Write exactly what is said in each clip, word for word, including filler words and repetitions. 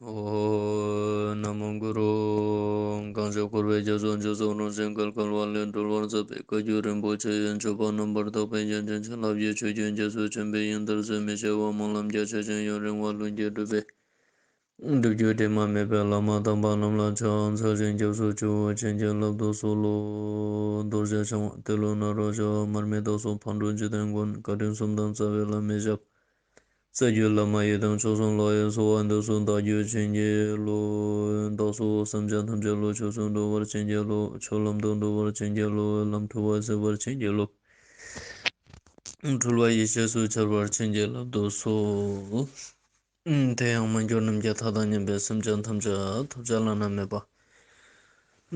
ཨོཾ་ན་མོ་གུ་རུ། གང་ཞིག་འཁོར་བའི་རྒྱ་མཚོ་མཇུག་སོགས་རང་བཞིན་བརྒལ་དཀའ་བ་ལས་སྒྲོལ་བར་མཛད་པའི་བཀའ་བརྒྱུད་རིན་པོ་ཆེ་ཡི་མཆོད་པ་རྣམ་པར་དག་པའི་རྒྱན་ཅན་བྱིན་རླབས་ཀྱི་ཆུ་རྒྱུན་རྒྱ་མཚོ་ཆེན་པོའི་ཡོན་ཏན་ཟད་མི་ཤེས་པ་སྨོན་ལམ་རྒྱ་ཆེ་ཞིང་ཡུན་རིང་བ་ལྷུན་གྱིས་གྲུབ་པའི་སྒྲུབ་བརྒྱུད་དྲི་མ་མེད་པའི་བླ་མ་དམ་པ་རྣམས་ལ་ཕྱག་འཚལ་ཞིང་སྐྱབས་སུ་མཆིའོ། བྱིན་གྱིས་བརླབ་ཏུ་གསོལ་ལོ། རྡོ་རྗེ་འཆང་དབང་ཏེ་ལོ་ནཱ་རོ་ཞབས། མར་མི་དྭགས་པོ་ཕག་གྲུ་འཇིག་རྟེན་མགོན། བཀའ་དྲིན་གསུམ་ལྡན་རྩ་བའི་བླ་མའི་ཞབས། རྩ་བརྒྱུད་བླ་མ་ཡི་དམ་མཆོག་གསུམ་ལ་ཡི་གསོལ་བ་འདེབས་སོ། བདག་རྒྱུད་བྱིན་གྱིས་རློབས། བདག་སོགས་སེམས་ཅན་ཐམས་ཅད་བློ་ཆོས་སུ་འགྲོ་བར་བྱིན་གྱིས་རློབས། ཆོས་ལམ་དུ་འགྲོ་བར་བྱིན་གྱིས་རློབས། ལམ་འཁྲུལ་བ་སེལ་བར་བྱིན་གྱིས་རློབས། འཁྲུལ་བ་ཡེ་ཤེས་སུ་འཆར་བར་བྱིན་གྱིས་བརླབ་ཏུ་གསོལ། དེ་ཡང་མ་གྱུར་ནམ་མཁའི་མཐའ་དང་མཉམ་པའི་སེམས་ཅན་ཐམས་ཅད་ཐོབ་བྱ་བླ་ན་མེད་པ།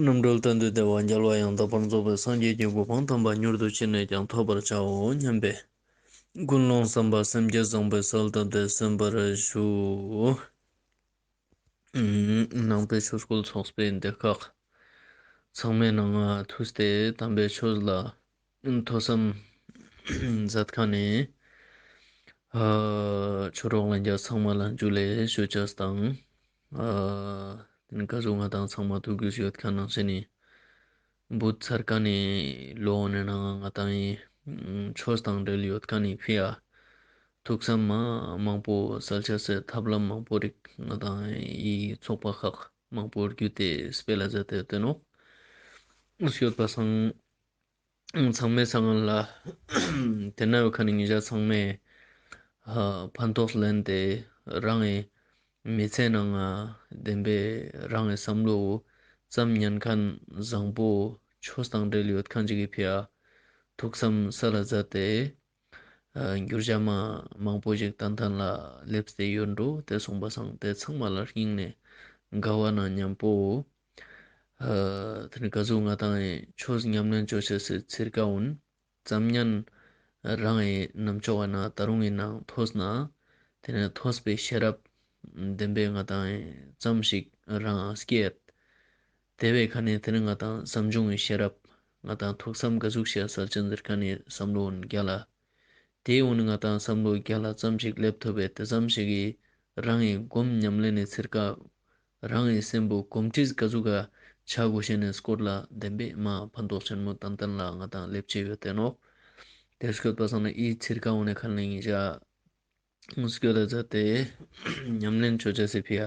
རྣམ་གྲོལ་གཏན་དུ་བདེ་བ་རྒྱལ་བ་ཡང་དག་པར་རྫོགས་པའི་སངས་རྒྱས་ཀྱི་གོ་འཕང་དམ་པ་མྱུར་དུ་ཅི་ནས་ཀྱང་ཐོབ་པར་བྱའོ་སྙམ་པའི་ཀུན་སློང་བསམ་པ་སེམས་བསྐྱེད་བཟང་པོའི་གསལ་བཏབ་སྟེ་གསན་པར་ཞུ། ནང་པའི་ཆོས་སྐུལ་ཚོགས་པའི་སྡེ་ཁག་ཚང་མའི་ནང་ང་ཐུགས་ཏེ་དམ་པའི་ཆོས་ལ་ཐོས་བསམ་མཛད་མཁན་ནི་ཨ་ཆོས་གྲོགས་ལྷན་རྒྱས་ཚང་མ་ལ་ཇུ་ལེ་ཞུ་ཅེས་དང་། ཨ་དེ་ནི་ག་ཟུག་ང་དང་ཚང་མ་ཐུགས་རྒྱུས་ཡོད་མཁན་ནང་བཞིན་ནི་བུད་ཚར་མཁན་ནི་ལོ་ནི་ནང་ང་ང་དང་ཡི་ཆོས་དང་འབྲེལ་ཡོད་མཁན་ནི་ཕི་ཡ་ཐུགས་བསམ་མ་མང་པོ་གསལ་ཆ་སེ་ཐབས་ལམ་མང་པོ་རིགས་ང་དང་ཡི་ཚོགས་པ་ཁག་མང་པོ་བརྒྱུད་དེ་སྤེལ་ལ་མཛད་དེ་ཡོད་དེ་ནོག། སྐྱོད་པ་སང་ཚང་མའི་སང་ལ་དེ་ན་ཡོད་མཁན་ནི་ཉེ་ཞ་ཚང་མས་ཨ་ཕན་ཐོགས་ལེན་ཏེ་རང་ངི་མི་ཚེ་ནང་ང་བདེན་པའི་རང་ངི་བསམ་བློ་ཙམ་ཉན་མཁན་བཟང་པོ་ཆོས་དང་འབྲེལ་ཡོད་མཁན་ཅིག་གི་ཕི་ཡ་ཐུགས་བསམ་གསལ་ལ་མཛད་དེ་ཨ་འགྱུར་བྱ་མ་མང་པོ་ཞིག་ཏན་ཏན་ལ་སླེབས་ཏེ་ཡོད་འགྲོ། དེ་སོང་པ་སང་དེ་ཚང་མ་ལ་སྙིང་ནས་དགའ་བ་ན་མཉམ་པོ། ཨ་དེ་ནི་ག་ཟུག་ང་དང་ཡི་ཆོས་ཉམས་ལེན་ཅོ་ཅེས་སི་ཚིར་ཀ་འོན་ཙམ་ཉན་རང་ངི་རྣམ་ཅོག་ག་ན་ད་རུང་ཡིན་ནའང་ཐོས་ན་དེ་ནི་ཐོས་པའི་ཤེས་རབ་བདེན་པའི་ང་དང་ཡི་ཙམ་ཞིག་རང་སྐྱེད། དེ་བའི་ཁ་ནས་དེ་ནི་ང་དང་བསམ་བྱུང་གི་ཤེས་རབ་ང་དང་ཐུགས་བསམ་ག་ཟུག་ཤེས་གསལ་ཅན་ཟེར་ཁ་ནས་བསམ་བློ་འོན་རྒྱ་ལ། དེ་འོན་ང་དང་བསམ་བློ་རྒྱ་ལ་ཙམ་ཞིག་སླེབས་ཐུབ་པའི་དེ་ཙམ་ཞིག་གིས་རང་ངི་སྒོམ་ཉམས་ལེན་ནི་ཚིར་ཀ་རང་ངི་སེམས་པོ་གོམས་འདྲིས་ག་ཟུག་ག་ཆ་དགོས་ཤེས་ནི་སྐོར་ལ་བདེན་པའི་མ་ཕན་ཐོགས་ཆེན་མོ་ཏན་ཏན་ལ་ང་དང་སླེབས་ཆེ་ཡོད་དེ་ནོག། དེ་སྐྱོད་པ་སང་ན་ཨི་ཚིར་ཀ་འོན་ནི་ཁ་ནས་ཉེ་ཞ་སྐྱོད་ལ་མཛད་དེ་ཉམས་ལེན་ཅོ་ཅེས་སི་ཕི་ཡ་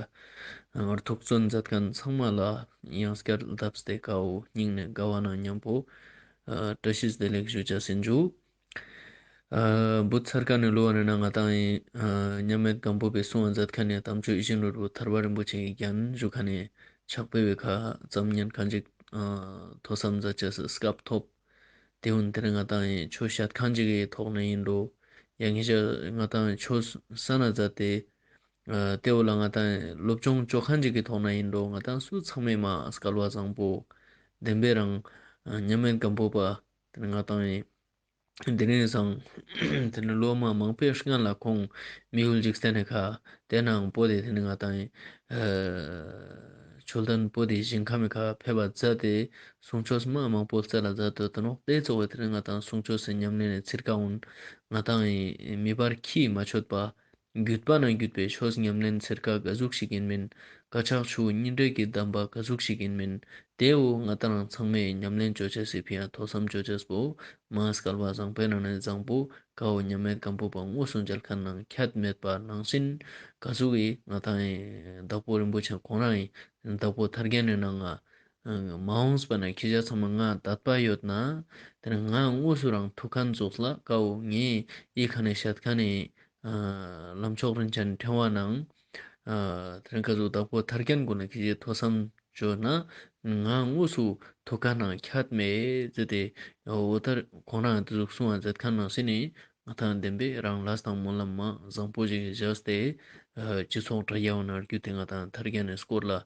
ཐུགས་བརྩོན་མཛད་མཁན་ཚང་མ་ལ་ཡང་སྐྱར་བརྡབས་ཏེ་ཀའོ་སྙིང་ནས་དགའ་བ་ན་མཉམ་པོ་ཨ་བཀྲ་ཤིས་བདེ་ལེགས་ཞུ་ཅེས་ཟིན་ཞུ། ཨ་བུད་ཚར་མཁན་ནི་ལོ་ནི་ན་ང་དང་ཡི་ཨ་མཉམ་མེད་སྒམ་པོ་པའི་གསུང་བ་མཛད་མཁན་ནི་དམ་ཆོས་ཡིད་བཞིན་ནོར་བུ་ཐར་པ་རིན་པོ་ཆེ་གི་རྒྱན་ཞུ་མཁན་ནི་ཕྱག་དཔེ་བའི་ཁ་ཙམ་ཉན་མཁན་ཅིག་ཨ་ཐོས་བསམ་མཛད་ཅེས་སི་སྐབས་ཐོབ། དེ་འོན་དེ་རིང་ང་དང་ཡི་ཆོས་བཤད་མཁན་ཅིག་གི་ཐོག་ནས་ཡིན་འགྲོ། ཡང་ཉེ་ཞ་ང་དང་ཡི་ཆོས་གསན་ན་མཛད་དེ། ཨ་དེ་འོ་ལ་ང་དང་ཡི་སློབ་སྦྱོང་ཅོ་མཁན་ཅིག་གི་ཐོག་ནས་ཡིན་འགྲོ། ང་དང་སུ་ཚང་མས་མ་སྐལ་བ་བཟང་པོ་བདེན་པའི་རང་ཨ་མཉམ་མེད་སྒམ་པོ་པ་དེ་ནི་ང་དང་ཡི་དེ་རིང་སང་དེ་ནི་ལོ་མ་མང་པོའི་སྔན་ལ་ཁོང་མི་ཡུལ་འཇིག་རྟེན་ནི་ཁ་དེ་ནང་པོ་དེ་དེ་ནི་ང་དང་ཡི་ཨ་ཆོས་ལྡན་པོ་དེ་ཞིང་ཁམས་ཁ་ཕེབས་པ་མཛད་དེ་གསུང་ཆོས་མ་མང་པོ་སྩལ་ལ་མཛད་དོ་དེ་ནོག། དེ་ཚོགས་པའི་དེ་ནི་ང་དང་གསུང་ཆོས་སི་ཉམས་ལེན་ནི་ཚིར་ཀ་འོན་ང་དང་ཡི་མི་བར་ཁྱི་མ་ཆོད་པ་བརྒྱུད་པ་ན་བརྒྱུད་པའི་ཆོས་ཉམས་ལེན་ཚིར་ཀ་ག་ཟུག་ཞིག་ཡིན་མིན། དཀར་ཆག་ཆུ་བོ་གཉིས་འདྲེས་ཀྱི་གདམས་པ་ག་ཟུག་ཞིག་ཡིན་མིན། དེ་འོ་ང་དང་རང་ཚང་མས་ཉམས་ལེན་ཅོ་ཅེས་སི་ཕི་ཡ་ཐོས་བསམ་ཅོ་ཅེས་པོ་མ་སྐལ་བ་བཟང་པོའི་ནང་ནས་བཟང་པོ་ཀའོ་མཉམ་མེད་སྒམ་པོ་པ་དངོས་སུ་མཇལ་མཁན་ནང་ཁྱད་མེད་པ་ནང་བཞིན་ག་ཟུག་གི་ང་དང་ཡི་བདག་པོ་རིན་པོ་ཆེ་ཁོང་རང་ཡི་བདག་པོ་ཐར་རྒྱན་ནི་ནང་ང་མ་འོངས་པ་ན་ཁྱེད་ཅག་ཚང་མ་ང་དད་པ་ཡོད་ན་དེ་ནི་ང་དངོས་སུ་རང་ཐུག་མཁན་ཙོགས་ལ་ཀའོ་ངས་ཡི་ཁ་ནས་བཤད་མཁན་ནི་ཨ་ལམ་མཆོག་རིན་ཆེན་ཕྲེང་བ་ནང་ཨ་དེ་རིང་ག་ཟུག་བདག་པོ་ཐར་རྒྱན་ཀུན་ནས་ཁྱེད་ཀྱིས་ཐོས་བསམ་བྱོས་ན་ང་དངོས་སུ་ཐུག་མཁན་ནང་ཁྱད་མེད་ཟེར་ཏེ་འོ་ཐར་ཁོང་རང་དེ་ཟུག་གསུང་བ་མཛད་མཁན་ནང་བཞིན་ནི་ང་དང་བདེན་པའི་རང་ལས་དང་སྨོན་ལམ་མ་བཟང་པོ་ཞིག་བཞག་སྟེ་ཨ་སྤྱི་ཚོགས་དྲ་རྒྱ་བ་ནང་བརྒྱུད་དེ་ང་དང་ཐར་རྒྱན་ནི་སྐོར་ལ་ཨ་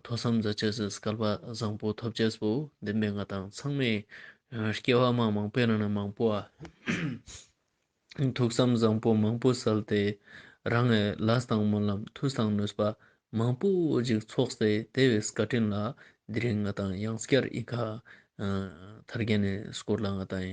ཐོས་བསམ་མཛད་ཅེས་སི་སྐལ་བ་བཟང་པོ་ཐོབ་ཅེས་པོ་བདེན་པའི་ང་དང་ཚང་མས་ཨ་སྐྱེ་བ་མ་མང་པོའི་ནང་ནས་མང་པོ་ཨ། ཐུགས་བསམ་བཟང་པོ་མང་པོ་གསལ་ཏེ་རང་ངི་ལས་དང་སྨོན་ལམ་ཐུགས་དང་ནུས་པ་མང་པོ་ཞིག་ཚོགས་ཏེ་དེ་བའི་བཀའ་དྲིན་ལ་དེ་རིང་ང་དང་ཡང་བསྐྱར་ཨི་ཁ་ཨ་ཐར་རྒྱན་ནི་སྐོར་ལ་ང་དང་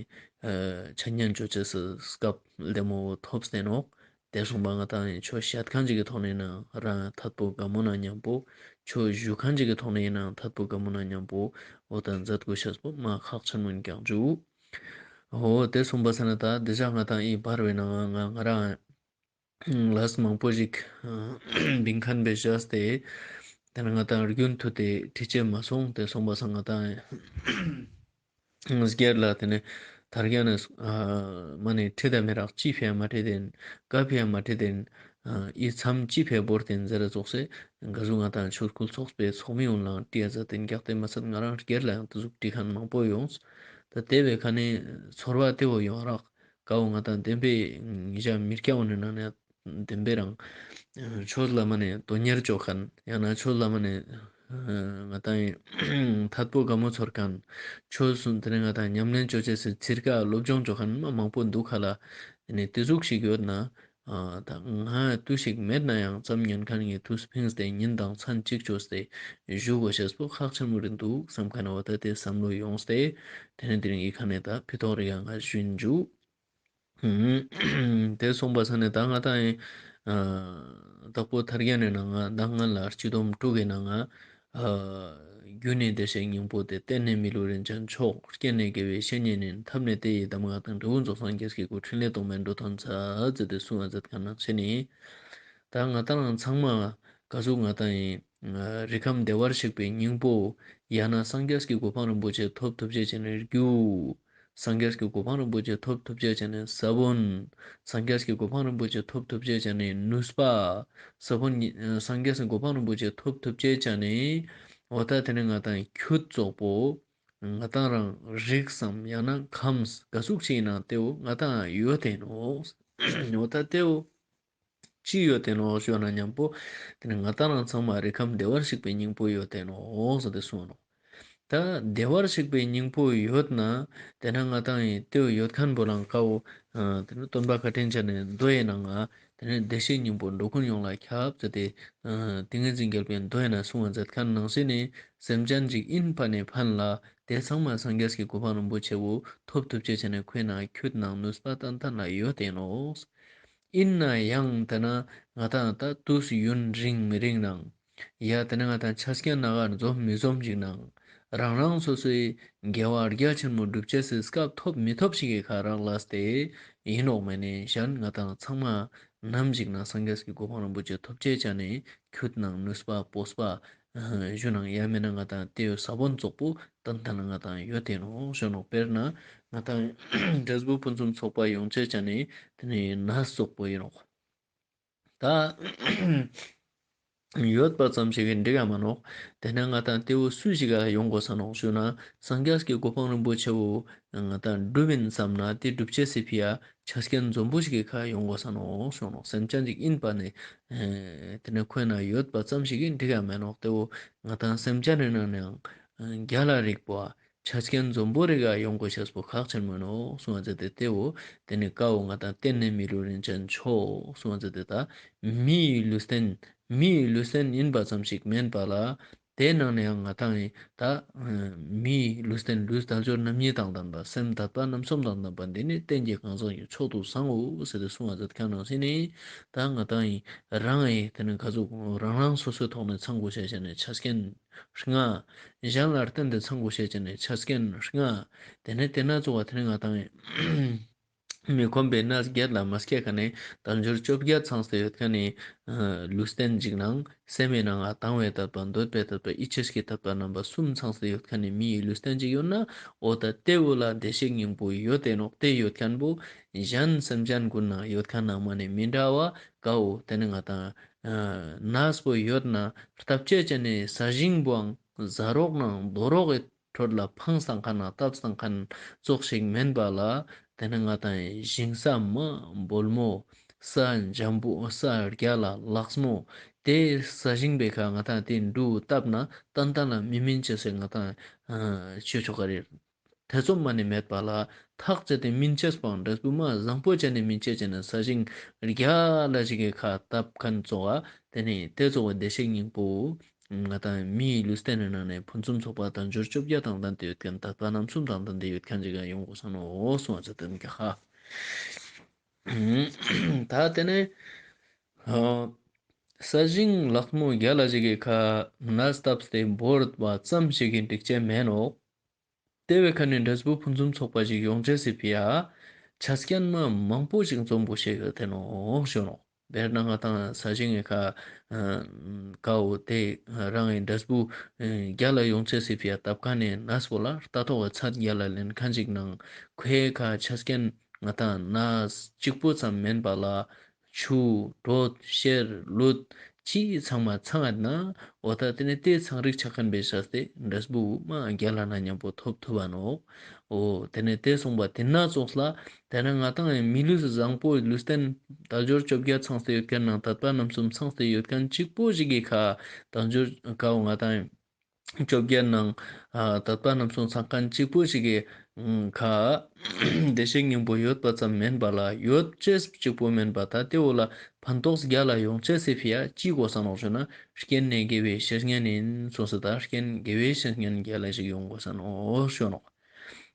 ཨ་འཆད་ཉན་ཅོ་ཅེས་སི་སྐབས་ལྡེ་མོ་ཐོབ་སྟེ་ནོག། དེ་སོང་པ་ང་ཏང་ཆོས་བཤད་མཁན་ཅིག་གི་ཐོག་ནས་ན་རང་ཐད་པོ་དགའ་མོ་ན་མཉམ་པོ། ཆོས་ཞུ་མཁན་ཅིག་གི་ཐོག་ནས་ན་ཐད་པོ་དགའ་མོ་ན་མཉམ་པོ། འོ་ད་མཛད་དགོས་ཤེས་པོ་མ་ཁག་ཆེན་མོ་ཡིན་ཀྱག་ཇུ། འོ་དེ་སོང་པ་ས་ན་ད་དེ་ཞག་ང་ཏང་ཨི་བར་བའི་ནང་ང་ང་རང་ལས་མང་པོ་ཞིག་བིང་མཁན་བེ་བཞག་སྟེ། དེ་ནས་ང་ཏང་རྒྱུན་མཐུད་དེ་ཁྲིད་ཅེས་མ་སོང་། དེ་སོང་པ་ས་ང་ཏང་སྒེར་ལ་དེ་ནས་ཐར་རྒྱ་ནས་མ་ནས་ཁྲིད་ད་མི་རག་ཅི་ཕི་ཡ་མ་ཁྲིད་དེན། ཀ་ཕི་ཡ་མ་ཁྲིད་དེན། ཨི་མཚམས་ཅི་ཕི་ཡ་བོར་དེན་ཟེར་ར་ཙོགས་སེ་ག་ཟུག་ང་ཏང་ཆོས་སྐུལ་ཚོགས་པའི་ཚོགས་མི་ཡོངས་ལའང་ཁྲིད་ཡ་ཛད་དེན་ཀྱག་དེ་མ་ཚད་ང་རང་སྒེར་ལའང་དེ་ཟུག་ཁྲིད་མཁན་མང་པོ་ཡོངས། ད་དེ་བས་ཁ་ནས་ཚོར་བ་དེ་བོ་ཡོང་རག་ཀ་བོ་ང་ཏང་བདེན་པའི་ཉེ་ཞ་མི་སྐྱ་བོ་ནི་ནང་ནས་བདེན་པའི་རང་ཆོས་ལ་མ་ནས་དོན་གཉེར་ཅོ་མཁན་ཡང་ན་ཆོས་ལ་མ་ནས་ང་ཏང་ཐད་པོ་དགའ་མོ་ཚོར་མཁན། ཆོས་སུ་དེ་ནས་ང་ཏང་ཉམས་ལེན་ཅོ་ཅེས་སི་ཚིར་ཀ་སློབ་སྦྱོང་ཅོ་མཁན་མ་མང་པོ་འདུག་ཁ་ལ། དེ་ནས་དེ་ཟུག་ཞིག་ཡོད་ན། ད་ང་དུས་ཤིག་མེད་ན་ཡང་ཙམ་ཉན་མཁན་ངའི་དུས་ཕིངས་ཏེ་ཉིན་དང་མཚན་གཅིག་ཅོས་ཏེ་ཞུ་དགོས་ཤེས་པོ་ཁག་ཆེན་མོ་རེད་འདུག་བསམ་མཁན་འོ་ད་དེ་བསམ་བློ་ཡོངས་ཏེ་དེ་ནས་དེ་རིང་ཨི་ཁ་ནས་ད་ཕི་ཐོག་རེ་ཡང་ང་ཞུན་འཇུ། དེ་སོང་པ་ས་ནས་ད་ང་ཏང་ཨེ་དྭགས་པོ་ཐར་རྒྱན་ནི་ནང་ང་ད་ང་ལ་སྤྱི་སྡོམ་དྲུག་གི་ནང་ང་རྒྱུ་ནི་བདེ་གཤེགས་སྙིང་པོ་སྟེ། རྟེན་ནི་མི་ལུས་རིན་ཆེན་མཆོག་རྐྱེན་ནི་དགེ་བའི་བཤེས་གཉེན་ཡིན། ཐབས་ནི་དེ་ཡི་གདམས་ངག་དང་། འབྲས་བུ་རྫོགས་སངས་རྒྱས་ཀྱི་སྐུ། ཕྲིན་ལས་རྟོག་མེད་འགྲོ་དོན་མཛད། ཟེར་ཏེ་གསུང་བ་མཛད་མཁན་ནང་བཞིན་ནི། ད་ང་ཏང་ཚང་མ་ག་ཟུག་ང་ཏང་ཡིན། རིགས་ཁམས་བདེ་བར་གཤེགས་པའི་སྙིང་པོ། ཡང་ན་སངས་རྒྱས་ཀྱི་གོ་འཕང་རིན་པོ་ཆེ་ཐོབ་ཐུབ་ཅེས་ཅན་ནི་རྒྱུ། སངས་རྒྱས་ཀྱི་གོ་འཕང་རིན་པོ་ཆེ་ཐོབ་ཐུབ་ཅེས་ཅན་ནི་ས་བོན། སངས་རྒྱས་ཀྱི་གོ་འཕང་རིན་པོ་ཆེ་ཐོབ་ཐུབ་ཅེས་ཅན་ནི་ནུས་པ། ས་བོན་ཉི་སངས་རྒྱས་ཀྱི་གོ་འཕང་རིན་པོ་ཆེ་ཐོབ་ཐུབ་ཅེས་ཅན་ནི་འོ་ད་དེ་ནི་ང་ཏང་ཁྱུད་ཙོགས་པོ། ང་ཏང་རང་རིགས་སམ་ཡང་ན་ཁམས་ག་ཟུག་ཅིག་ཡིན་ན་དེ་བོ་ང་ཏང་ཡོད་དེ་ནོག་འོ་ད་དེ་བོ་ཅི་ཡོད་དེ་ནོག་ཞུ་ན་མཉམ་པོ། དེ་ནི་ང་ཏང་རང་ཚང་མ་རིགས་ཁམས་བདེ་བར་གཤེགས་པའི་སྙིང་པོ་ཡོད་དེ་ནོག་ཟེར་ཏེ་གསུངས་ནོག་ད་བདེ་བར་གཤེགས་པའི་སྙིང་པོ་ཡོད་ན། དེ་ན་ང་ཏང་ཡིན་དེ་བོ་ཡོད་མཁན་པོ་རང་ཀ་བོ། དེ་ནི་སྟོན་པ་བཀའ་དྲིན་ཅན་ནི་མདོ་ཡི་ནང་ང་། དེ་ནི་བདེ་གཤེགས་སྙིང་པོ་འགྲོ་ཀུན་ཡོངས་ལ་ཁྱབ་ཟེར་ཏེ། ཏིང་ངེ་འཛིན་རྒྱལ་པོའི་མདོ་ཡི་ནང་གསུང་བ་མཛད་མཁན་ནང་བཞིན་ནི། སེམས་ཅན་ཅིག་ཡིན་པ་ནས་ཕན་ལ། དེ་ཚང་མ་སངས་རྒྱས་ཀྱི་གོ་འཕང་རིན་པོ་ཆེ་བོ་ཐོབ་ཐུབ་ཅེས་ཅན་ནི་ཁོའི་ནང་ཁྱུད་ནང་ནུས་པ་ཏན་ཏན་ལ་ཡོད་དེ་ནོག་ཡིན་ན་ཡང་དེ་ན་ང་ཏང་ད་དུས་ཡུན་རིང་མི་རིང་ནང་། ཡ་དེ་ན་ང་ཏང་ཆ་རྐྱེན་ན་ག་འཛོམས་མི་འཛོམས་ཅིག་ནང་། རང་རང་སོ་སོའི་དགེ་བ་རྒྱ་ཆེན་མོ་སྒྲུབ་ཅེས་སི་སྐབས་ཐོབ་མི་ཐོབ་ཞིག་གི་ཁ་རག་ལས་ཏེ་ཡིན་ནོག་མེ་ནི་གཞན་ང་ཏང་ཚང་མ་ནམ་ཞིག་ན་སངས་རྒྱས་ཀྱི་གོ་འཕང་རིན་པོ་ཆེ་ཐོབ་ཅེས་ཅན་ནི་ཁྱུད་ནང་ནུས་པ་སྤོབས་པ་ཞུ་ནང་ཡ་མེ་ན་ང་ཏང་དེ་ས་བོན་ཙོགས་པོ་ཏན་ཏན་ང་ཏང་ཡོད་དེ་ནོག་ཞུ་ནོག་དཔེར་ན་ང་ཏང་འབྲས་བུ་ཕུན་སུམ་ཚོགས་པ་ཡོང་ཅེས་ཅན་ནི་དེ་ནི་ནས་ཙོགས་པོ་ཡིན་ནོག་ད་ཡོད་པ་ཙམ་ཞིག་གིས་འགྲིག་ག་མ་ནོག་དེ་ན་ང་ཏང་དེ་བོ་སུ་ཞིག་ག་ཡོང་དགོས་ས་ནོག་ཞུ་ན། སངས་རྒྱས་ཀྱི་གོ་འཕང་རིན་པོ་ཆེ་བོ་ང་ཏང་སྒྲུབ་ཡིན་བསམ་ན་དེ་སྒྲུབ་ཅེས་སི་ཕི་ཡ་ཆ་རྐྱེན་འཛོམས་པོ་ཞིག་གི་ཁ་ཡོང་དགོས་ས་ནོག་ཞུ་ནོག་སེམས་ཅན་ཅིག་ཡིན་པ་ནི་དེ་ན་ཁོའི་ནང་ཡོད་པ་ཙམ་ཞིག་གིས་འགྲིག་ག་མ་ནོག་དེ་བོ་ང་ཏང་སེམས་ཅན་རི་ནང་ནའང་རྒྱལ་ལ་རིགས་པོ་ཆ་རྐྱེན་འཛོམས་པོ་རེ་ག་ཡོང་དགོས་ཤེས་པོ་ཁག་ཆེན་མོ་ནོག་གསུང་བ་མཛད་དེ་དེ་བོ་དེ་ནི་ཀ་བོ་ང་ཏང་རྟེན་ནི་མི་ལུས་རིན་ཆེན་མཆོག་གསུང་བ་མཛད་དེ་ད་མིའི་ལུས་རྟེན་མིའི་ལུས་རྟེན་ཡིན་པ་ཙམ་ཞིག་མེན་པ་ལ་དེ་ནང་ནའང་ང་ཏང་ཡིན་ད་མིའི་ལུས་རྟེན་ལུས་དལ་འབྱོར་རྣམ་གཉིས་དང་ལྡན་པ་སེམས་དད་པ་རྣམ་གསུམ་དང་ལྡན་པ་འདི་ནི་རྟེན་གྱི་གང་ཟག་གི་མཆོག་ཏུ་བཟང་ངོ་ཟེར་ཏེ་གསུང་བ་མཛད་མཁན་ནང་བཞིན་ནི་ད་ང་ཏང་ཡིན་རང་ཡིན་དེ་ནི་ག་ཟུག་རང་རང་སོ་སོའི་ཐོག་ནས་ཚང་དགོས་ཤེས་ཅན་ནི་ཆ་རྐྱེན། ལྔ། གཞན་ལ་བརྟེན་ཏེ་ཚང་དགོས་ཤེས་ཅན་ནི་ཆ་རྐྱེན་ལྔ། དེ་ནས་དེ་ན་ཙོགས་པ་དེ་ནི་ང་ཏང་མི་ཁོམ་པའི་གནས་བརྒྱད་ལ་མ་སྐྱེ་ཁ་ནས་དལ་འབྱོར་བཅོ་བརྒྱད་ཚང་སྟེ་ཡོད་མཁན་ནི་ལུས་རྟེན་ཅིག་ནང་སེམས་ཡིན་ནའང་དང་བའི་དད་པ་འདོད་པའི་དད་པ་ཡིད་ཆེས་ཀྱི་དད་པ་རྣམ་པ་གསུམ་ཚང་སྟེ་ཡོད་མཁན་ནི་མིའི་ལུས་རྟེན་ཅིག་ཡོད་ན་འོ་ད་དེ་བོ་ལ་བདེ་གཤེགས་སྙིང་པོ་ཡོད་དེ་ནོག་དེ་ཡོད་མཁན་བོ་གཞན་སེམས་ཅན་ཀུན་ན་ཡོད་མཁན་ནང་མ་ནས་མི་འདྲ་བ་ཀ་བོ་དེ་ནི་ང་ཏང་ནས་པོ་ཡོད་ན་བཏབ་ཅེས་ཅན་ནི་ས་ཞིང་བོའང་ཟ་རོགས་ནང་རྡོ་རོགས་ཀྱི་ཁྲོད་ལ་འཕངས་བཏང་མཁན་ནང་བཏབ་བཏང་མཁན་ཙོགས་ཤིག་མེན་པ་ལ་དེ་ནི་ང་ཏང་ཞིང་ས་མ་འབོལ་མོ་ས་འཇམ་པོ་ས་རྒྱ་ལ་ལགས་མོ་དེ་ས་ཞིང་པའི་ཁ་ང་ཏང་དེ་འབྲུ་བཏབ་ན་ཏན་ཏན་ལ་མི་སྨིན་ཅེས་སི་ང་ཏང་ཆོས་ཆོ་ག་རེད། ཐེ་ཚོམ་མ་ནི་མེད་པ་ལ་ཐག་བཅད་དེ་སྨིན་ཅེས་པའང་འབྲས་བུ་མ་བཟང་པོ་ཅན་ནི་སྨིན་ཅེས་ཅན་ནི་ས་ཞིང་རྒྱ་ལ་ཞིག་གི་ཁ་བཏབ་མཁན་ཙོགས་དེ་ནི་དེ་ཙོགས་བདེ་གཤེགས་སྙིང་པོ་ང་ཏང་མིའི་ལུས་རྟེན་ནི་ནང་ནས་ཕུན་སུམ་ཚོགས་པ་དང་འབྱོར་བཅོ་བརྒྱད་དང་ལྡན་ཏེ་ཡོད་མཁན་དད་པ་རྣམ་གསུམ་དང་ལྡན་ཏེ་ཡོད་མཁན་ཅིག་ག་ཡོང་དགོས་ས་ནོག་གསུང་བ་མཛད་དེ་ནི་ཀ་ཧ། ད་དེ་ནས་ཨ་ས་ཞིང་ལྷག་མོ་རྒྱལ་ལ་ཞིག་གི་ཁ་ནས་བཏབ་སྟེ་བོར་བ་ཙམ་ཞིག་གིས་འགྲིག་ཅེས་མེན་ནོག། དེ་བོའི་ཁ་ནས་འབྲས་བུ་ཕུན་སུམ་ཚོགས་པ་ཞིག་ཡོང་ཅེས་སི་ཕི་ཡ་ཆ་རྐྱེན་མ་མང་པོ་ཞིག་འཛོམས་དགོས་ཤེས་ཡོད་དེ་ནོག་ཞུ་ནོག། དཔེར་ན་ང་ཏང་ས་ཞིང་གི་ཁ་ཀ་བོ་དེ་རང་གི་འབྲས་བུ་རྒྱལ་ལ་ཡོང་ཅེས་སི་ཕི་ཡ་བཏབ་ཁན་ནི་ནས་པོ་ལ་རྟ་ཐོག་གི་ཚད་རྒྱལ་ལ་ལེན་ཁན་ཞིག་ནང་ཁོའི་ཁ་ཆ་རྐྱེན་ང་ཏང་ནས་གཅིག་པོ་ཙམ་མེན་པ་ལ་ཆུ་དྲོད་གཤེར་ལུད་ཅི་ཚང་མ་ཚང་ཡོད་ན་འོ་ད་དེ་ནས་དེ་ཚང་རིགས་ཆ་ཁན་བེ་ཤ་སྟེ་འབྲས་བུ་མ་རྒྱལ་ལ་ན་མཉམ་པོ་ཐོབ་ཐུབ་བ་ནོག། འོ་དེ་ནས་དེ་སོང་པ་དེ་ན་ཙོགས་ལ་དེ་ནས་ང་ཏང་མི་ལུས་བཟང་པོ་ལུས་རྟེན་དལ་འབྱོར་བཅོ་བརྒྱད་ཚང་སྟེ་ཡོད་ཁན་ནང་དད་པ་རྣམ་གསུམ་ཚང་སྟེ་ཡོད་ཁན་གཅིག་པོ་ཞིག་གི་ཁ་དལ་འབྱོར་ཀ་བོ་ང་ཏང་བཅོ་བརྒྱད་ནང་ཨ་དད་པ་རྣམ་གསུམ་ཚང་ཁན་གཅིག་པོ་ཞིག་གི་ཁ་བདེ་གཤེགས་སྙིང་པོ་ཡོད་པ་ཙམ་མེན་པ་ལ་ཡོད་ཅེས་གཅིག་པོ་མེན་པ་ད་དེ་བོ་ལ་ཕན་ཐོགས་རྒྱལ་ལ་ཡོང་ཅེས་སི་ཕི་ཡ་ཅི་དགོས་ས་ནོག་ཞུ་ན་རྐྱེན་ནི་དགེ་བའི་བཤེས་གཉེན་ཡིན་གསུངས་སོ། ད་རྐྱེན་དགེ་བའི་བཤེས་གཉེན་རྒྱལ་ལ་ཞིག་ཡོང་དགོས་ས་ནོག་ཞུ་ནོག།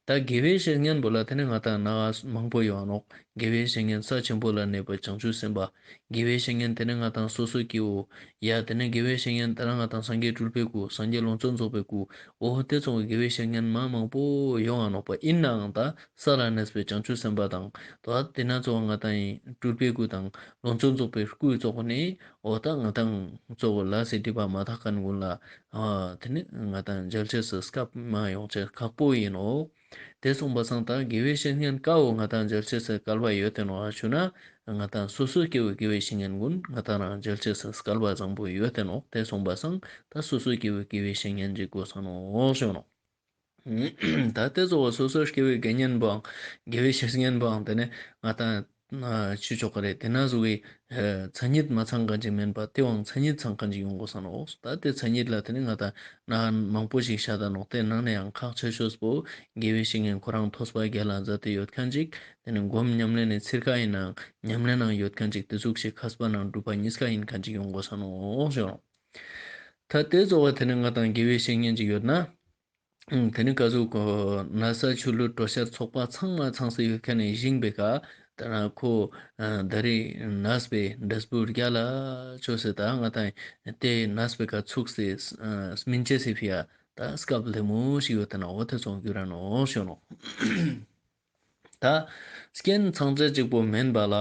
ད་དགེ་བའི་བཤེས་གཉེན་པོ་ལ་དེ་ནས་ང་ཏང་ནང་མང་པོ་ཡོང་ནོག། དགེ་བའི་བཤེས་གཉེན་ས་ཆེན་པོ་ལ་གནས་པའི་བྱང་ཆུབ་སེམས་དཔའ། དགེ་བའི་བཤེས་གཉེན་དེ་ནས་ང་ཏང་སོ་སོ་སྐྱེ་བོ། ཡ་དེ་ནས་དགེ་བའི་བཤེས་གཉེན་དེ་ནས་ང་ཏང་སངས་རྒྱས་སྤྲུལ་པའི་སྐུ་སངས་རྒྱས་ལོངས་སྤྱོད་རྫོགས་པའི་སྐུ། འོ་དེ་ཚོ་དགེ་བའི་བཤེས་གཉེན་མ་མང་པོ་ཡོང་ང་ནོག་པ་ཡིན་ནའང་ད་ས་ལ་གནས་པའི་བྱང་ཆུབ་སེམས་དཔའ་དང་ད་དེ་ན་ཚོ་ང་ཏང་སྤྲུལ་པའི་སྐུ་དང་ལོངས་སྤྱོད་རྫོགས་པའི་སྐུའི་ཚོགས་ནི་འོ་ད་ང་ཏང་ཚོ་ལ་སེ་སྒྲིབ་པ་མ་དག་ཁན་ཀུན་ལ་ཨ་དེ་ནི་ང་ཏང་མཇལ་ཅེས་སི་སྐབས་མ་ཡོང་ཅེས་ཁག་པོ་ཡིན་ནོག། དེ་སོང་པ་སང་ད་དགེ་བའི་བཤེས་གཉེན་ཀ་བོ་ང་ཏང་མཇལ་ཅེས་སི་སྐལ་བ་ཡོད་དེ་ནོག་ཞུ་ན་ང་ཏང་སོ་སོ་སྐྱེ་བོ་དགེ་བའི་བཤེས་གཉེན་ཀུན་ང་ཏང་རང་མཇལ་ཅེས་སི་སྐལ་བ་བཟང་པོ་ཡོད་དེ་ནོག། དེ་སོང་པ་སང་ད་སོ་སོ་སྐྱེ་བོ་དགེ་བའི་བཤེས་གཉེན་ཅིག་དགོས་ས་ནོག་ཞུ་ནོག། ད་དེ་ཚོ་བ་སོ་སོ་སྐྱེ་བོའི་དགེ་བསྙེན་པའང་དགེ་བའི་བཤེས་གཉེན་པའང་དེ་ནས་ང་ཏང་ཆུ་ཆོག་ག་རེད། དེ་ན་ཟུག་གི་མཚན་ཉིད་མ་ཚང་ཁན་ཅིག་མེན་པ་དེ་བའང་མཚན་ཉིད་ཚང་ཁན་ཅིག་ཡོང་དགོས་ས་ནོག། ད་དེ་མཚན་ཉིད་ལ་དེ་ནས་ང་ཏང་ན་མང་པོ་ཞིག་བཤད་ད་ནོག། དེ་ནང་ནས་ཡང་ཁག་ཆེ་ཤོས་པོ་དགེ་བའི་བཤེས་གཉེན་ཁོ་རང་ཐོས་པ་རྒྱལ་ལ་མཛད་དེ་ཡོད་ཁན་ཅིག། དེ་ནས་སྒོམ་ཉམས་ལེན་ནི་ཚིར་ཁ་ཡིན་ནའང་ཉམས་ལེན་ནང་ཡོད་ཁན་ཅིག། དེ་ཟུག་ཞིག་མཁས་པ་ནང་གྲུབ་པ་གཉིས་ཀ་ཡིན་ཁན་ཅིག་ཡོང་དགོས་ས་ནོག་ཞུ་ནོག། ད་དེ་ཚོ་བ་དེ་ནས་ང་ཏང་དགེ་བའི་བཤེས་གཉེན་ཅིག་ཡོད་ན། ཨང་། དེ་ནི་ཀ་ཟུག་གོ་ན་ས་ཆུ་ལུད་དྲོད་གཤེར་ཚོགས་པ་ཚང་མ་ཚང་སེ་ཡོད་ཁན་ནི་ཞིང་པའི་ཀ་ད་ན་ཁོ་ཨ་ད་རེས་ནས་པའི་འབྲས་བུ་རྒྱལ་ལ་ཅོས་སེ་ད་ང་ཏང་དེ་ནས་པའི་ཀ་ཚུགས་སེ་ཨ་སྨིན་ཅེས་སི་ཕི་ཡ་ད་སྐབས་ལེ་མོ་ཞིག་ཡོད་དེ་ན་འོ་དེ་ཚོ་གྱུར་ར་ནོག་ཞུ་ནོག། ད་རྐྱེན་ཚང་ཅེས་གཅིག་པོ་མེན་པ་ལ་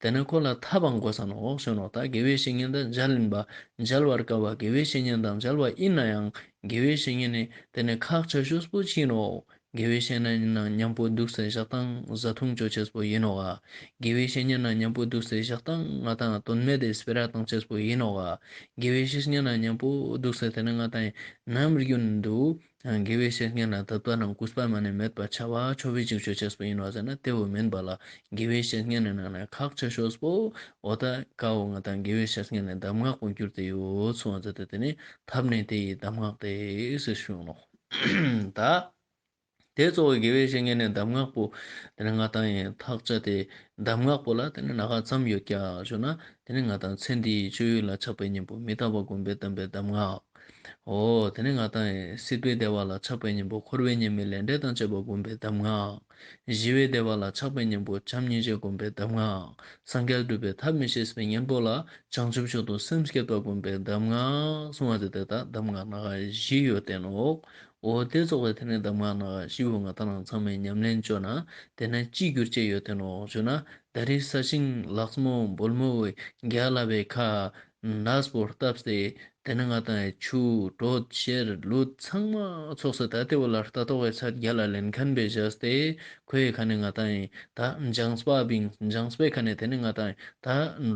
དེ་ནས་ཁོ་ལ་ཐབས་འང་དགོས་ས་ནོག་ཞུ་ནོག། ད་དགེ་བའི་བཤེས་གཉེན་ད་མཇལ་ཡིན་པ་མཇལ་བར་དཀའ་བ་དགེ་བའི་བཤེས་གཉེན་དང་མཇལ་བ་ཡིན་ན་ཡང་དགེ་བའི་བཤེས་གཉེན་ནི་དེ་ནས་ཁག་ཆེ་ཤོས་པོ་ཅི་ནོག། དགེ་བའི་བཤེས་གཉེན་ནང་མཉམ་པོ་འདུག་སེ་ཞག་དང་བཟའ་འཐུང་ཅོ་ཅེས་པོ་ཡིན་ནོག་ག། དགེ་བའི་བཤེས་གཉེན་ནང་མཉམ་པོ་འདུག་སེ་ཞག་དང་ང་ཏང་དོན་མེད་དེ་སྤེ་ར་བཏང་ཅེས་པོ་ཡིན་ནོག་ག། དགེ་བའི་བཤེས་གཉེན་ནང་མཉམ་པོ་འདུག་སེ་དེ་ནས་ང་ཏང་ནམ་རྒྱུན་དུ་དགེ་བའི་བཤེས་གཉེན་ལ་དད་པ་ནང་གུས་པ་མ་ནེ་མེད་པ་ཆ་བ་ཆོ་བའི་ཅིག་ཅོ་ཅེས་པོ་ཡིན་ནོག་ཟེར་ན་དེ་བོ་མེན་པ་ལ་དགེ་བའི་བཤེས་གཉེན་ནི་ནང་ནས་ཁག་ཆེ་ཤོས་པོ་འོ་ད་ཀ་བོ་ང་ཏང་དགེ་བའི་བཤེས་གཉེན་ནི་གདམས་ངག་པོ་གྱུར་ཏེ་ཡོད་སོང་བ་ཟེར་ཏེ་དེ་ནི་ཐབས་ནི་དེ་ཡི་གདམས་ངག་སྟེ་ཟེར་ཞུ་ནོག། ད་དེ་གཙོ་བོ་དགེ་བའི་བཤེས་གཉེན་ནི་གདམས་ངག་པོ་དེ་ནི་ང་ཏང་ཡིན་ཐག་བཅད་དེ་གདམས་ངག་པོ་ལ་དེ་ནི་ན་ག་ཙམ་ཡོད་ཀྱག་ཞུ་ན། དེ་ནི་ང་ཏང་ཚེ་འདིའི་སྤྱོད་ཡུལ་ལ་ཆགས་པའི་གཉེན་པོ་མི་རྟག་པ་བསྒོམ་པའི་དམ་པའི་གདམས་ངག། འོ་དེ་ནི་ང་ཏང་སྲིད་པའི་བདེ་བ་ལ་ཆགས་པའི་གཉེན་པོ་འཁོར་བའི་ཉེས་དམིགས་ལས་འབྲས་དང་བཅས་པ་བསྒོམ་པའི་གདམས་ངག། ཞི་བའི་བདེ་བ་ལ་ཆགས་པའི་གཉེན་པོ་བྱམས་སྙིང་རྗེ་བསྒོམ་པའི་གདམས་ངག། སངས་རྒྱས་སྒྲུབ་པའི་ཐབས་མི་ཤེས་པའི་གཉེན་པོ་ལ་བྱང་ཆུབ་མཆོག་ཏུ་སེམས་བསྐྱེད་པ་བསྒོམ་པའི་གདམས་ངག་གསུངས་པ་དེ་དེ་ད་གདམས་ངག་ན་ག་བཞི་ཡོད་དེ་ནོག། འོ་དེ་ཚོགས་པའི་དེ་ནི་གདམས་ངག་ན་ག་བཞི་བོ་ང་ཏང་རང་ཚང་མས་ཉམས་ལེན་ཅོ་ན་དེ་ན་ཅི་གྱུར་ཅེས་ཡོད་དེ་ནོག་ཞུ་ན། ད་རེས་ས་ཞིང་ལགས་མོ་འབོལ་མོ་བའི་རྒྱལ་ལ་བའི་ཁ་ནས་པོ་བཏབ་སྟེ་དེ་ནི་ང་ཏང་ཆུ་དྲོད་གཤེར་ལུད་ཚང་མ་ཚོགས་སེ་ད་དེ་བོ་ལ་རྟ་ཐོག་གི་ཚད་རྒྱལ་ལ་ལེན་ཁན་བེ་བཞག་སྟེ་ཁོའི་ཁ་ནས་ང་ཏང་ད་འཇངས་པ་བིང་འཇངས་པའི་ཁ་ནས་དེ་ནི་ང་ཏང་ད་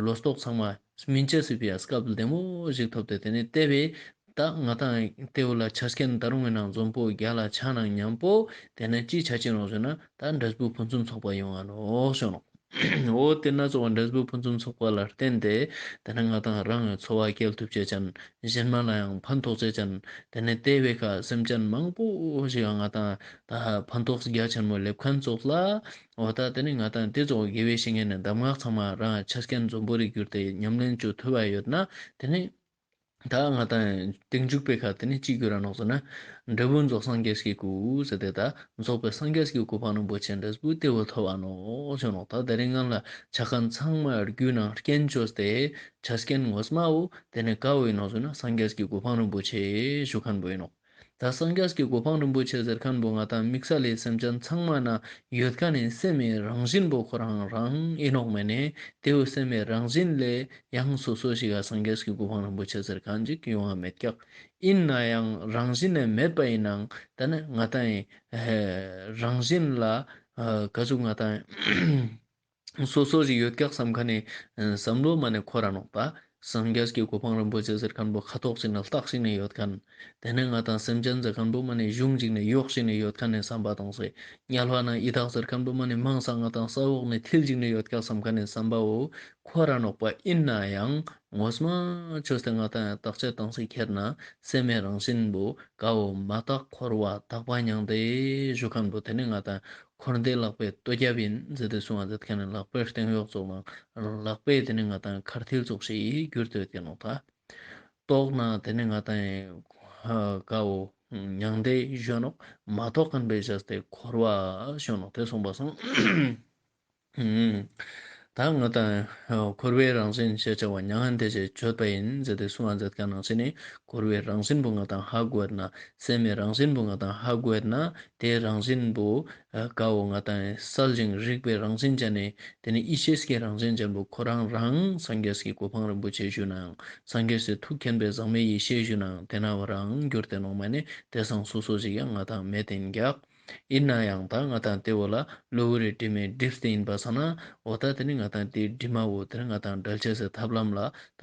ལོ་ཏོག་ཚང་མ་སྨིན་ཅེས་སི་ཕི་ཡ་སྐབས་ལྡེ་མོ་ཞིག་ཐོབ་སྟེ་དེ་ནི་དེ་བས་ད་ང་ཏང་དེ་བོ་ལ་ཆ་རྐྱེན་ད་རུང་ངི་ནང་འཛོམས་པོ་རྒྱལ་ལ་ཆ་ནང་མཉམ་པོ་དེ་ནི་ཅི་ཆ་ཅི་ནོག་ཞུ་ན་ད་འབྲས་བུ་ཕུན་སུམ་ཚོགས་པ་ཡོང་ང་ནོག་ཞུ་ནོག། འོ་དེ་ན་ཚོགས་པ་འབྲས་བུ་ཕུན་སུམ་ཚོགས་པ་ལ་བརྟེན་ཏེ་དེ་ནི་ང་ཏང་རང་གི་འཚོ་བ་སྐྱེལ་ཐུབ་ཅེས་ཅན་གཞན་མ་ལ་ཡང་ཕན་ཐོགས་ཅེས་ཅན་དེ་ནི་དེ་བས་ཁ་སེམས་ཅན་མང་པོ་ཞིག་ང་ཏང་ད་ཕན་ཐོགས་རྒྱ་ཆེན་མོ་ལེབ་ཁན་ཚོགས་ལ་འོ་ད་དེ་ནི་ང་ཏང་དེ་ཚོགས་དགེ་བའི་བཤེས་གཉེན་ནི་གདམས་ངག་ཚང་མ་རང་ཆ་རྐྱེན་འཛོམས་པོ་རིགས་གྱུར་ཏེ་ཉམས་ལེན་ཅོ་ཐུབ་པ་ཡོད་ན་དེ་ནི། ད་ང་ཏང་སྟིང་མཇུག་པའི་ཁ་དེ་ནི་ཅི་གྱུར་ར་ནོག་ཟེར་ན། འབྲས་བུ་རྫོགས་སངས་རྒྱས་ཀྱི་སྐུ་ཟེར་ཏེ་ད་རྫོགས་པའི་སངས་རྒྱས་ཀྱི་གོ་འཕང་རིན་པོ་ཆེ་འབྲས་བུ་དེ་བོ་ཐོབ་བ་ནོག་ཞུ་ནོག་ད་དེ་རིང་ང་ལ་ཆ་མཁན་ཚང་མ་རྒྱུ་ནང་རྐྱེན་བཅོས་ཏེ་ཆ་རྐྱེན་ངོ་མ་བོ་དེ་ནི་ཀ་བོ་ཡིན་ནོག་ཟེར་ན་སངས་རྒྱས་ཀྱི་གོ་འཕང་རིན་པོ་ཆེ་ཞུ་མཁན་བོ་ཡིན་ནོག་ད་སངས་རྒྱས་ཀྱི་གོ་འཕང་རིན་པོ་ཆེ་ཟེར་མཁན་བོ་ང་ཏང་དམིགས་བསལ་ལས་སེམས་ཅན་ཚང་མ་ན་ཡོད་མཁན་ནི་སེམས་མི་རང་བཞིན་བོ་ཁོ་རང་རང་ཡིན་ནོག་མེ་ནེ་དེ་བོ་སེམས་མི་རང་བཞིན་ལས་ཡང་སོ་སོ་ཞིག་ག་སངས་རྒྱས་ཀྱི་གོ་འཕང་རིན་པོ་ཆེ་ཟེར་མཁན་ཅིག་ཡོང་བ་མེད་ཀྱག་ཡིན་ན་ཡང་རང་བཞིན་ནས་མེད་པ་ཡིན་ནའང་ད་ནི་ང་ཏང་ཡི་རང་བཞིན་ལ་ག་ཟུག་ང་ཏང་སོ་སོ་ཞིག་ཡོད་ཀྱག་བསམ་མཁན་ནི་བསམ་བློ་མ་ནེ་འཁོར་ར་ནོག་ད་སངས་རྒྱས་ཀྱི་གོ་འཕང་རིན་པོ་ཆེ་ཟེར་མཁན་བོ་ཁ་ཐོག་ཅིག་ནེ་ལྟག་ཅིག་ནེ་ཡོད་མཁན། དེ་ནས་ང་ཏང་སེམས་ཅན་ཟེར་མཁན་བོ་མ་ནེ་གཞུང་ཅིག་ནེ་ཡོག་ཅིག་ནེ་ཡོད་མཁན་ནི་བསམ་པ་དང་སེ། དམྱལ་བ་ན་ཡི་དྭགས་ཟེར་མཁན་བོ་མ་ནེ་མང་ས་ང་ཏང་ས་འོག་ནེ་མཐིལ་ཅིག་ནེ་ཡོད་ཀྱག་བསམ་མཁན་ནི་བསམ་པ་བོ་འཁོར་ར་ནོག་པ་ཡིན་ན་ཡང་ངོ་མ་ཆོས་ཏེ་ང་ཏང་བརྟག་དཔྱད་བཏང་སྟེ་ཁྱེར་ན་སེམས་མི་རང་བཞིན་བོ་ཀ་བོ་མ་དག་འཁོར་བ་དག་པ་མྱང་འདས་ཞུ་མཁན་བོ་དེ་ནི་ང་ཏང་འཁོར་འདས་ལག་པའི་ལྟོ་རྒྱབ་ཡིན་ཟེར་ཏེ་གསུང་བ་མཛད་མཁན་ནི་ལག་པའི་སྟེང་ཡོག་ཙོགས་ལ་ལག་པའི་དེ་ནི་ང་ཏང་མཁར་ཐིལ་ཙོགས་ཤིག་གྱུར་ཏེ་ཡོད་ཀྱག་ནོག་ད། རྟོགས་ན་དེ་ནི་ང་ཏང་ཀ་བོ་མྱང་འདས་ཞུ་ནོག་མ་རྟོགས་མཁན་བོའི་ཆ་སྟེ་འཁོར་བ་ཞུ་ནོག་དེ་གསུངས་པ་སང་། ད་ང་ཏང་འཁོར་བའི་རང་བཞིན་ཤེས་བྱ་བ་མྱ་ངན་འདས་ཞེས་བརྗོད་པ་ཡིན་ཟེར་ཏེ་གསུང་བ་མཛད་མཁན་ནང་བཞིན་ནི་འཁོར་བའི་རང་བཞིན་བོ་ང་ཏང་ཧ་གོ་ཡོད་ན་སེམས་མི་རང་བཞིན་བོ་ང་ཏང་ཧ་གོ་ཡོད་ན་དེ་རང་བཞིན་བོ་ཀ་བོ་ང་ཏང་གསལ་ཞིང་རིག་པའི་རང་བཞིན་ཅན་ནི་དེ་ནི་ཡེ་ཤེས་ཀྱི་རང་བཞིན་ཅན་བོ་ཁོ་རང་རང་སངས་རྒྱས་ཀྱི་གོ་འཕང་རིན་པོ་ཆེ་ཞུ་ནའང་སངས་རྒྱས་སི་ཐུགས་མཁྱེན་པའི་ཟག་མེད་ཡེ་ཤེས་ཞུ་ནའང་དེ་ན་བ་རང་གྱུར་ཏེ་ནོག་མ་ནེ་དེ་སང་སོ་སོ་ཞིག་ཡང་ང་ཏང་མེད་དེ་ཡིན་ཀྱག་ཡིན་ན་ཡང་ད་ང་ཏང་དེ་བོ་ལ་གློ་བུར་རི་དྲི་མས་བསྒྲིབས་ཏེ་ཡིན་པ་སང་ན་འོ་ད་དེ་ནི་ང་ཏང་དེ་དྲི་མ་བོ་དེ་ནི་ང་ཏང་བྲལ་ཅེས་སི་ཐབས་ལམ་ལ་ད་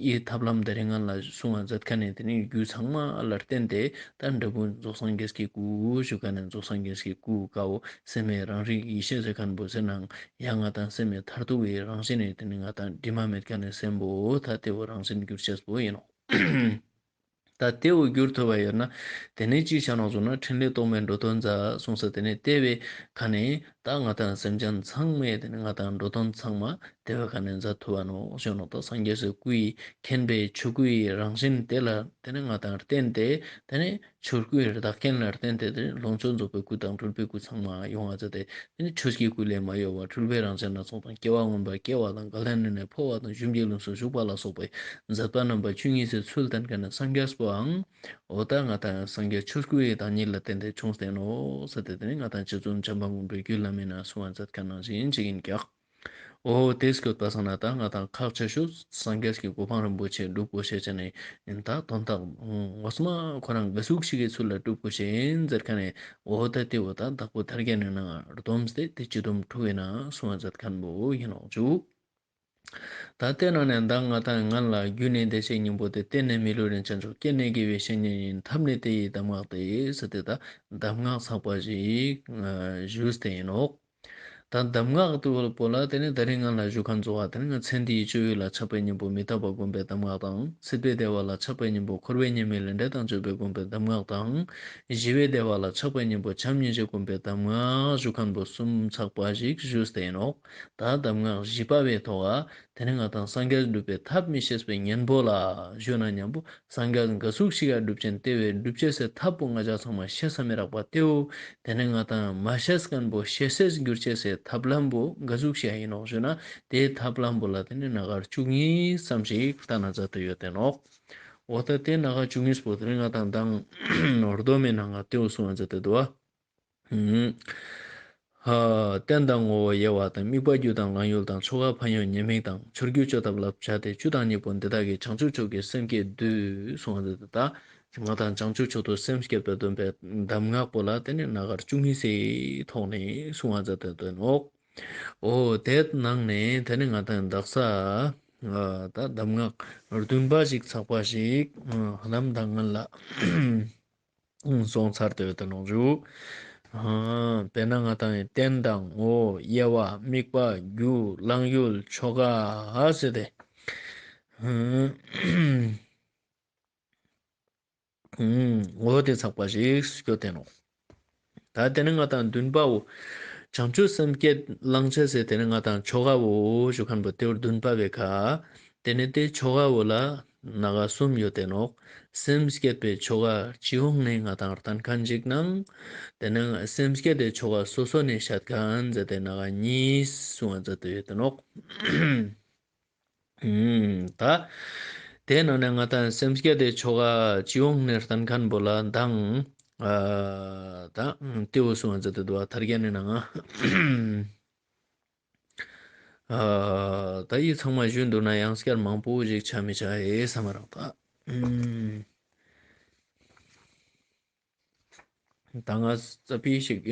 ཡི་ཐབས་ལམ་དེ་རིང་ང་ལ་གསུང་བ་མཛད་མཁན་ནི་དེ་ནི་རྒྱུ་ཚང་མ་ལ་བརྟེན་ཏེ་ད་འབྲས་བུ་རྫོགས་སངས་རྒྱས་ཀྱི་སྐུ་ཞུ་མཁན་ནི་རྫོགས་སངས་རྒྱས་ཀྱི་སྐུ་ཀ་བོ་སེམས་མི་རང་རིག་ཡེ་ཤེས་ཟེར་མཁན་བོ་ཟེར་ནའང་ཡང་ང་ཏང་སེམས་མི་མཐར་ཐུག་གི་རང་བཞིན་ནི་དེ་ནི་ང་ཏང་དྲི་མ་མེད་མཁན་ནི་སེམས་པོ་ད་དེ་བོ་རང་བཞིན་གྱུར་ཅེས་པོ་ཡིན་ནོག་ད་དེ་བོ་གྱུར་ཐུབ་པ་ཡོད་ན་དེ་ནི་ཅི་ཆ་ནོག་ཟེར་ན་འཕྲིན་ལས་རྟོག་མེད་འགྲོ་དོན་མཛད་གསུངས་ས་དེ་ནི་དེ་བོའི་ཁ་ནེ་ད་ང་ཏང་སེམས་ཅན་ཚང་མའི་དེ་ནི་ང་ཏང་འགྲོ་དོན་ཚང་མ་དེ་བོའི་ཁ་ནེ་མཛད་ཐུབ་བ་ནོག་ཞུ་ནོག་ད་སངས་རྒྱས་སི་སྐུ་ཡི་མཁྱེན་པའི་ཆོས་སྐུ་ཡི་རང་བཞིན་དེ་ལ་དེ་ནི་ང་ཏང་བརྟེན་ཏེ་དེ་ནི་ཆོས་སྐུའི་བདག་རྐྱེན་ལ་བརྟེན་ཏེ་དེ་ནི་ལོངས་སྤྱོད་རྫོགས་པའི་སྐུ་དང་སྤྲུལ་པའི་སྐུ་ཚང་མ་ཡོང་བ་མཛད་དེ། དེ་ནི་ཆོས་ཀྱི་སྐུ་ལས་མ་གཡོས་པ་སྤྲུལ་པའི་རང་བཞིན་སྣ་ཚོགས་དང་སྐྱེ་བ་མངོན་པ་སྐྱེ་བ་དང་འགལ་ཟླ་ནི་ནས་འཕོ་བ་དང་གཞུང་གི་ལུགས་སུ་ཞུགས་པ་ལ་སོགས་པའི་མཛད་པ་རྣམ་པ་བཅུ་གཉིས་སི་ཚུལ་བསྟན་མཁན་ནི་སངས་རྒྱས་པོའང་འོ་ད་ང་ཏང་སངས་རྒྱས་ཆོས་སྐུ་ཡི་བདག་ཉིད་ལ་བརྟེན་ཏེ་བྱུང་སྟེ་ནོག་ཟེར་ཏེ་དེ་ནི་ང་ཏང་རྗེ་བཙུན་བྱམས་པ་མགོན་པོའི་རྒྱུད་བླ་མའི་ནང་གསུང་བ་མཛད་མཁན་ནང་བཞིན་ཅིག་ཡིན་ཀྱག་འོ་དེ་སྐྱོད་པ་སང་ན་ད་ང་ཏང་ཁག་ཆེ་ཤོས་སངས་རྒྱས་ཀྱི་གོ་འཕང་རིན་པོ་ཆེ་སྒྲུབ་དགོས་ཤེས་ཅན་ནི་ཡིན། ད་དོན་དག་ངོ་མ་ཁོ་རང་ག་ཟུག་ཞིག་གི་ཚུལ་ལ་སྒྲུབ་དགོས་ཤེས་ཡིན་ཟེར་མཁན་ནི་འོ་ད་དེ་བོ་ད་དྭགས་པོ་ཐར་རྒྱན་ནི་ནང་སྡོམ་སྟེ་དེ་སྤྱི་སྡོམ་དྲུག་གི་ནང་གསུང་བ་མཛད་མཁན་བོ་ཡིན་ནོག་ཞུ། ད་དེ་ནང་ནས་ད་ང་ཏང་ང་ལ་རྒྱུ་ནི་བདེ་གཤེགས་སྙིང་པོ་སྟེ། རྟེན་ནི་མི་ལུས་རིན་ཆེན་མཆོག་རྐྱེན་ནི་དགེ་བའི་བཤེས་གཉེན་ཡིན། ཐབས་ནི་དེ་ཡི་གདམས་ངག་སྟེ་ཟེར་ཏེ་ད་གདམས་ངག་ཚགས་པ་ཞིག་ཞུས་ཏེ་ཡིན་ནོག་ད་གདམས་ངག་ཏུ་བོ་ལ་དེ་ནི་ད་རིང་ང་ལ་ཞུ་མཁན་ཚོགས་པ་དེ་ནི་ང་ཚེ་འདིའི་སྤྱོད་ཡུལ་ལ་ཆགས་པའི་གཉེན་པོ་མི་རྟག་པ་བསྒོམ་པའི་གདམས་ངག་དང་། སྲིད་པའི་བདེ་བ་ལ་ཆགས་པའི་གཉེན་པོ་འཁོར་བའི་ཉེས་དམིགས་ལས་འབྲས་དང་བཅས་པའི་བསྒོམ་པའི་གདམས་ངག་དང་། ཞི་བའི་བདེ་བ་ལ་ཆགས་པའི་གཉེན་པོ་བྱམས་སྙིང་རྗེ་བསྒོམ་པའི་གདམས་ངག་ཞུ་མཁན་པོ་གསུམ་ཚགས་པ་ཞིག་ཞུས་ཏེ་ཡིན་ནོག་ད་གདམས་ངག་བཞི་པ་བའི་ཐོག་ག་དེ་ནི་ང་ཏང་སངས་རྒྱས་སྒྲུབ་པའི་ཐབས་མི་ཤེས་པའི་གཉེན་པོ་ལ་ཞུ་ན་མཉམ་པོ་སངས་རྒྱས་ག་ཟུག་ཞིག་ག་སྒྲུབ་ཅེན་དེ་བོའི་སྒྲུབ་ཅེས་སི་ཐབས་པོ་ང་ཅག་ཚང་མ་ཤེས་ས་མི་རག་པ་དེ་བོ་དེ་ནི་ང་ཏང་མ་ཤེས་མཁན་པོ་ཤེས་སེ་གྱུར་ཅེས་སི་ཐབས་ལམ་པོ་ག་ཟུག་ཞིག་ཡིན་ནོག་ཞུ་ན་དེའི་ཐབས་ལམ་པོ་ལ་དེ་ནི་རྣམ་གྲངས་བཅུ་གཉིས་ཙམ་ཞིག་ལྟ་ན་མཛད་དེ་ཡོད་དེ་ནོག་འོ་ད་དེ་རྣམ་གྲངས་བཅུ་གཉིས་པོ་དེ་ནི་ང་ཏང་མདང་སྡོམ་མི་ནང་ང་དེ་བོ་གསུང་བ་མཛད་དེ་འདུག་པ། ཧ། རྟེན་དང་ངོ་བོ་དབྱེ་བ་དང་། དམིགས་པ་རྒྱུ་དང་རང་ཡུལ་དང་། ཆོ་ག་ཕན་ཡོན་ཉེས་དམིགས་དང་། ཆོས་རྒྱུ་བཅོ་ཐབས་ལ་བྱ་སྟེ། བཅུ་དང་གཉིས་པོ་འདི་དག་གིས། བྱང་ཆུབ་མཆོག་གི་སེམས་བསྐྱེད་བསྡུས། གསུངས་པ་འདི་ད་ང་ཏང་བྱང་ཆུབ་མཆོག་ཏུ་སེམས་བསྐྱེད་པའི་སྡོམ་པའི་གདམས་ངག་པོ་ལ་དེ་ནི་རྣམ་གྲངས་བཅུ་གཉིས་སི་ཐོག་ནས་གསུང་བ་མཛད་དེ་འདུག་ནོག་འོ་དེ་ནང་ནས་དེ་ནི་ང་ཏང་དག་ས་ད་གདམས་ངག་བདུན་པ་ཞིག་ཚགས་པ་ཞིག་ལམ་དང་ངན་ལ། གསུངས་ཚར་ཏེ་ཡོད་དེ་ནོག་ཞུ། དཔེར་ན་ང་ཏང་རྟེན་དང་ངོ་བོ་དབྱེ་བ་དམིགས་པ་རྒྱུ་རང་ཡུལ་ཆོ་ག་ཟེར་ཏེ། འོ་དེ་ཚགས་པ་ཞིག་སྐྱོད་དེ་ནོག་ད་དེ་ནི་ང་ཏང་བདུན་པ་བོ། བྱང་ཆུབ་སེམས་བསྐྱེད་བླང་བྱ་ཟེར་དེ་ནི་ང་ཏང་ཆོ་ག་བོ་ཞུ་མཁན་པོ་དེ་བོ་བདུན་པ་བོའི་ཁ། དེ་ནི་དེ་ཆོ་ག་བོ་ལ། ནང་གསུམ་ཡོད་དེ་ནོག། སེམས་བསྐྱེད་པའི་ཆོ་ག་སྤྱི་ཡོངས་ནས་ང་དང་བསྟན་མཁན་ཅིག་ནང་། དེ་ནས་སེམས་བསྐྱེད་དེ་ཆོ་ག་སོ་སོ་ནས་བཤད་མཁན་ཟེར་ཏེ་ནང་གཉིས་གསུངས་ཏེ་ཡོད་དེ་ནོག། ད་དེ་ནང་ནས་ང་དང་སེམས་བསྐྱེད་དེ་ཆོ་ག་སྤྱི་ཡོངས་ནས་བསྟན་མཁན་པོ་ལ་མདང་ཨ་ད་དེ་བོ་གསུངས་ཏེ་འདུག་པ། ཐར་རྒྱན་ནི་ནང་ང་། ཨ་ད་འི་ཚང་མ་ཞུས་འདུག་ན་ཡང་སྐྱར་མང་པོ་ཞིག་ཆ་མི་ཆ་ཨེ་བསམ་མ་རག་ད། ད་ང་ས་པི་ཞིག་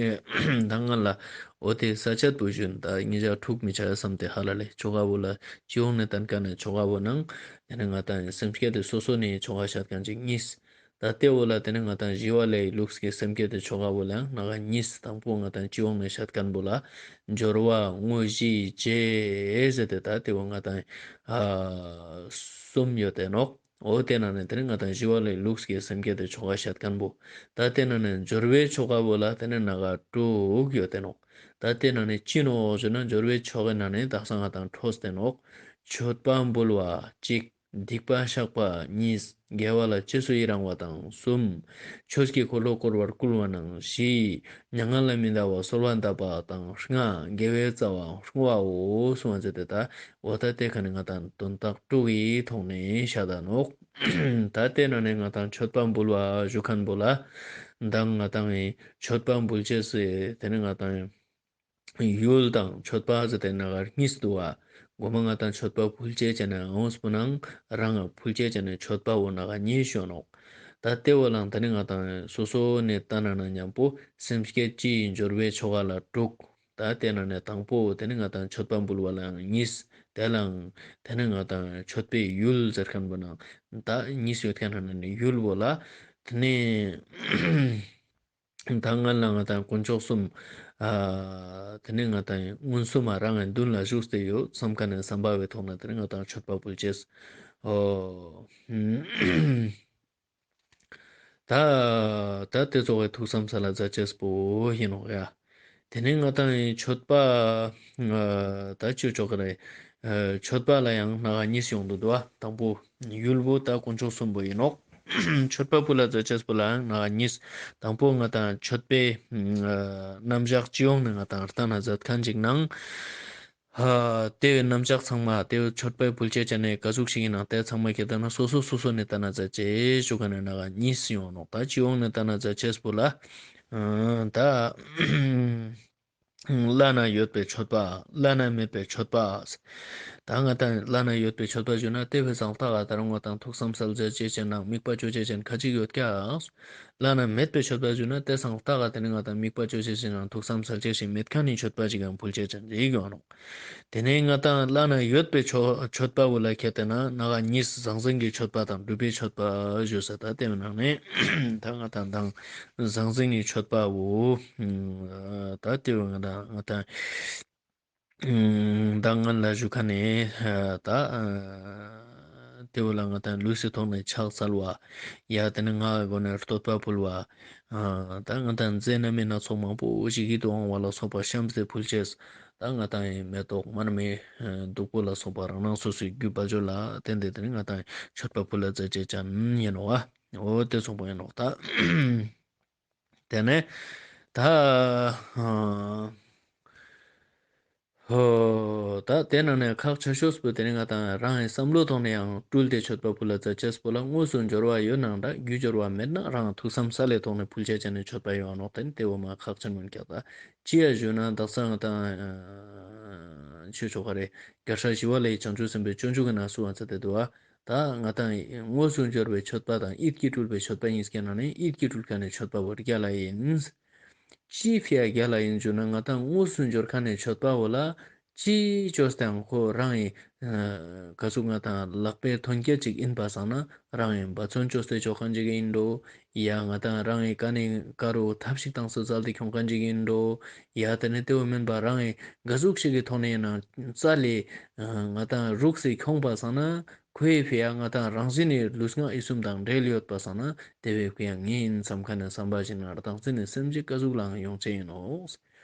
ད་ང་ལ་འོ་དེ་ས་ཆད་པོ་ཞུན་ད་ཉིས་ཞག་འཁྲུག་མི་ཆ་བསམ་སྟེ་ཧ་ལ་ལེ། ཆོ་ག་བོ་ལ་སྤྱི་ཡོངས་ནས་བསྟན་མཁན་ནི་ཆོ་ག་བོ་ནང་དེ་ནས་ང་དང་སེམས་བསྐྱེད་དེ་སོ་སོ་ནས་ཆོ་ག་བཤད་མཁན་ཅིག་གཉིས། ད་དེ་བོ་ལ་དེ་ནས་ང་དང་ཞི་བ་ལྷའི་ལུགས་ཀྱི་སེམས་བསྐྱེད་དེ་ཆོ་ག་བོ་ལའང་ནང་གཉིས། དང་པོ་ང་དང་སྤྱི་ཡོངས་ནས་བཤད་མཁན་བོ་ལ་སྦྱོར་བ་དངོས་གཞི་རྗེས་ཟེར་ཏེ་ད་དེ་བོ་ང་དང་ཨ་གསུམ་ཡོད་དེ་ནོག། འོ་དེ་ནང་ནས་དེ་ནས་ང་དང་ཞི་བ་ལྷའི་ལུགས་ཀྱི་སེམས་བསྐྱེད་དེ་ཆོ་ག་བཤད་མཁན་བོ། ད་དེ་ནང་ནས་སྦྱོར་བའི་ཆོ་ག་བོ་ལ་དེ་ནས་ནང་ག་དྲུག་ཡོད་དེ་ནོག། ད་དེ་ནང་ནས་ཅི་ནོག་ཞུ་ན་སྦྱོར་བའི་ཆོ་གའི་ནང་ནས་དག་ས་ང་དང་འཕྲོས་ཏེ་ནོག། མཆོད་པ་འབུལ་བ་གཅིག། སྡིག་པ་བཤགས་པ་གཉིས། དགེ་བ་ལ་རྗེས་སུ་ཡི་རང་བ་དང་གསུམ། ཆོས་ཀྱི་འཁོར་ལོ་བསྐོར་བར་བསྐུལ་བ་ནང་བཞི། མྱ་ངན་ལས་མི་འདའ་བར་གསོལ་བ་འདེབས་པ་དང་ལྔ། དགེ་བའི་རྩ་བ་སྲུང་བའོ་གསུངས་ཏེ་ད་འོ་ད་དེ་ཁ་ནས་ང་དང་དོན་དག་དྲུག་གི་ཐོག་ནས་བཤད་ད་ནོག། ད་དེ་ནང་ནས་ང་དང་མཆོད་པ་འབུལ་བ་ཞུ་མཁན་བོ་ལ་མདང་ང་དང་མཆོད་པ་འབུལ་ཅེས་སི་དེ་ནས་ང་དང་ཡུལ་དང་མཆོད་པ་ཟེར་ཏེ་ནང་ག་གཉིས་འདུག་པ། གོ་མ་ང་དང་མཆོད་པ་ཕུལ་ཅེས་ཅན་ནི་འོངས་པོ་ནང་རང་ཕུལ་ཅེས་ཅན་ནི་མཆོད་པ་བོ་ནང་ག་གཉིས་ཞུ་ནོག། ད་དེ་བོ་ལའང་དེ་ནས་ང་དང་སོ་སོ་ནས་བལྟས་ན་ན་མཉམ་པོ་སེམས་བསྐྱེད་སྤྱིའི་སྦྱོར་བའི་ཆོ་ག་ལ་དྲུག། ད་དེ་ནང་ནས་དང་པོ་དེ་ནས་ང་དང་མཆོད་པ་འབུལ་བ་ལའང་གཉིས། དེ་ལའང་དེ་ནས་ང་དང་མཆོད་པའི་ཡུལ་ཟེར་མཁན་བོ་ནང་ད་གཉིས་ཡོད་མཁན་ནང་ནས་ཡུལ་བོ་ལ་དེ་ནས་ད་ང་ལ་ང་དང་དཀོན་མཆོག་གསུམ། ཨ་དེ་ནས་ང་དང་མངོན་སུམ་མ་རང་གི་མདུན་ལ་བཞུགས་ཏེ་ཡོད་བསམ་མཁན་ནི་བསམ་པ་བོའི་ཐོག་ནས་དེ་ནས་ང་དང་མཆོད་པ་ཕུལ་ཅེས། ཨོ། ད་ད་དེ་ཚོ་གི་ཐུགས་བསམ་སལ་ལ་མཛད་ཅེས་པོ་ཡིན་ནོག་ཡ། དེ་ནས་ང་དང་མཆོད་པ། ཨ་ད་ཅི་ཆོ་ག་རེ། ཨ་མཆོད་པ་ལ་ཡང་ནང་ག་གཉིས་ཡོང་འདུག་པ། དང་པོ་ཡུལ་བོ་ད་དཀོན་མཆོག་གསུམ་པོ་ཡིན་ནོག། མཆོད་པ་ཕུལ་ལ་མཛད་ཅེས་པོ་ལའང་ནང་ག་གཉིས། དང་པོ་ང་དང་མཆོད་པའི་ཨ་རྣམ་གཞག་སྤྱི་ཡོངས་ནས་ང་དང་བསྟན་ན་མཛད་མཁན་ཅིག་ནང་། ཧ་དེ་བོའི་རྣམ་གཞག་ཚང་མ་དེ་བོའི་མཆོད་པ་ཕུལ་ཅེས་ཅན་ནི་ག་ཟུག་ཞིག་ཡིན་ན་དེ་ཚང་མ་ཁྱེད་ལྟ་ན་སོ་སོ་སོ་སོ་ནས་བསྟན་ན་མཛད་ཅེས་ཞུ་མཁན་ནི་ནང་ག་གཉིས་ཡོང་ནོག། ད་སྤྱི་ཡོངས་ནས་བསྟན་ན་མཛད་ཅེས་པོ་ལ་ད་བླ་ན་ཡོད་པའི་མཆོད་པ། བླ་ན་མེད་པའི་མཆོད་པ། ད་ང་དང་བླ་ན་ཡོད་པའི་མཆོད་པ་ཞུ་ན་དེ་བས་སང་ལྟ་ག་ད་རུང་ང་དང་ཐུགས་བསམ་སལ་ཅེས་ཅན་ནང་དམིགས་པ་ཅོ་ཅེས་ཅན་ཁ་ཅིག་ཡོད་ཀྱག། བླ་ན་མེད་པའི་མཆོད་པ་ཞུ་ན་དེ་སང་ལྟ་ག་དེ་ནི་ང་དང་དམིགས་པ་ཅོ་ཅེས་ཅན་ནང་ཐུགས་བསམ་སལ་ཅེས་ཤིག་མེད་མཁན་ནི་མཆོད་པ་ཅིག་ཡང་ཕུལ་ཅེས་ཅན་ཞིག་ཡོང་ནོག། དེ་ནས་ང་དང་བླ་ན་ཡོད་པའི་མཆོད་མཆོད་པ་བོ་ལ་ཁྱེད་ལྟ་ན་ནང་ག་གཉིས། ཟང་ཟིང་གི་མཆོད་པ་དང་སྒྲུབ་པའི་མཆོད་པ་ཞུ་ས། ད་དེ་བོའི་ནང་ནས་ད་ང་དང་དང་ཟང་ཟིང་གི་མཆོད་པ་བོ་ད་དེ་བོ་ང་དང་ང་དང་ད་ང་ལ་ཞུ་མཁན་ནི་ད་དེ་བོ་ལ་ང་དང་ལུས་སི་ཐོག་ནས་ཕྱག་འཚལ་བ། ཡ་དེ་ནས་ངག་གི་སྒོ་ནས་བསྟོད་པ་ཕུལ་བ། ད་ང་དང་རྫས་སྣ་མིན་སྣ་ཚོགས་མང་པོ་ཞིག་ཡིད་དུ་འོང་བ་ལ་སོགས་པ་བཤམས་ཏེ་ཕུལ་ཅེས། ད་ང་དང་ཡི་མེ་ཏོག་མར་མེ་བདུག་སྤོས་ལ་སོགས་པ་རང་རང་སོ་སོའི་རྒྱུ་བ་ཇོ་ལ་བརྟེན་ཏེ་དེ་ནས་ང་དང་མཆོད་པ་ཕུལ་ལ་མཛད་ཅེས་ཅན་ཡིན་ནོག། འོ་དེ་ཚོགས་པ་ཡིན་ནོག་ད། དེ་ནས་ད་ཧོ། ད་དེ་ནང་ནས་ཁག་ཆེ་ཤོས་པོ་དེ་ནི་ང་དང་རང་གི་བསམ་བློ་ཐོག་ནས་ཡང་སྤྲུལ་ཏེ་མཆོད་པ་ཕུལ་ལ་མཛད་ཅེས་པོ་ལ་དངོས་སུ་འབྱོར་བ་ཡོད་ནའང་འདྲ། རྒྱུ་འབྱོར་བ་མེད་ན་རང་ཐུགས་བསམ་སལ་ལེ་ཐོག་ནས་ཕུལ་ཅེས་ཅན་ནི་མཆོད་པ་ཡོང་ནོག། དེ་ནི་དེ་བོ་མ་ཁག་ཆེན་མོ་ཡིན་ཀྱག། ད་ཅི་ཡ་ཞུ་ན་དག་ས་ང་དང་ཆོས་ཆོ་ག་རེ་རྒྱལ་སྲས་ཞི་བ་ལྷའི་བྱང་ཆུབ་སེམས་དཔའི་སྤྱོད་འཇུག་གི་ནང་གསུངས་པ་ཚེ་དེ་འདུག་པ། ད་ང་དང་དངོས་སུ་འབྱོར་བའི་མཆོད་པ་དང་ཡིད་ཀྱིས་སྤྲུལ་པའི་མཆོད་པ་གཉིས་ཀའི་ནང་ནས་ཡིད་ཀྱིས་སྤྲུལ་མཁན་ནི་མཆོད་པ་བོ་རྒྱལ་ལ་ཡིན། ཅི་ཕི་ཡ་རྒྱལ་ལ་ཡིན་ཞུ་ན་ང་དང་དངོས་སུ་འབྱོར་མཁན་ནི་མཆོད་པ་བོ་ལ་ཅི་ཅོས་ཏེ་ཡང་ཁོ་རང་གི་ག་ཟུག་ང་དང་ལག་པའི་ཐོན་སྐྱེད་ཅིག་ཡིན་པ་སང་ན་རང་གི་འབད་བརྩོན་ཅོས་ཏེ་ཅོ་མཁན་ཅིག་ཡིན་འགྲོ། ཡ་ང་དང་རང་གི་ཀ་ནས་ཀ་རུ་ཐབས་ཤིག་བཏང་སྟེ་བཙལ་ཏེ་ཁྱོང་མཁན་ཅིག་ཡིན་འགྲོ། ཡ་དེ་ནས་དེ་བོ་མིན་པ་རང་གི་ག་ཟུག་ཞིག་གི་ཐོག་ནས་ཡིན་ན་བཙལ་ལེ་ང་དང་རུག་སེ་ཁྱོང་པ་སང་ན། ཁོའི་ཕི་ཡ་ང་དང་རང་བཞིན་ནི་ལུས་ངག་ཡིད་གསུམ་དང་འབྲེལ་ཡོད་པ་སང་ན་དེ་བོའི་ཕི་ཡ་ངའི་ཡིན་བསམ་མཁན་ནི་བསམ་པ་ཞིག་ན་རང་བཞིན་ནི་སེམས་ཅིག་ག་ཟུག་ལའང་ཡོང་ཅེས་ཡིན་ནོག།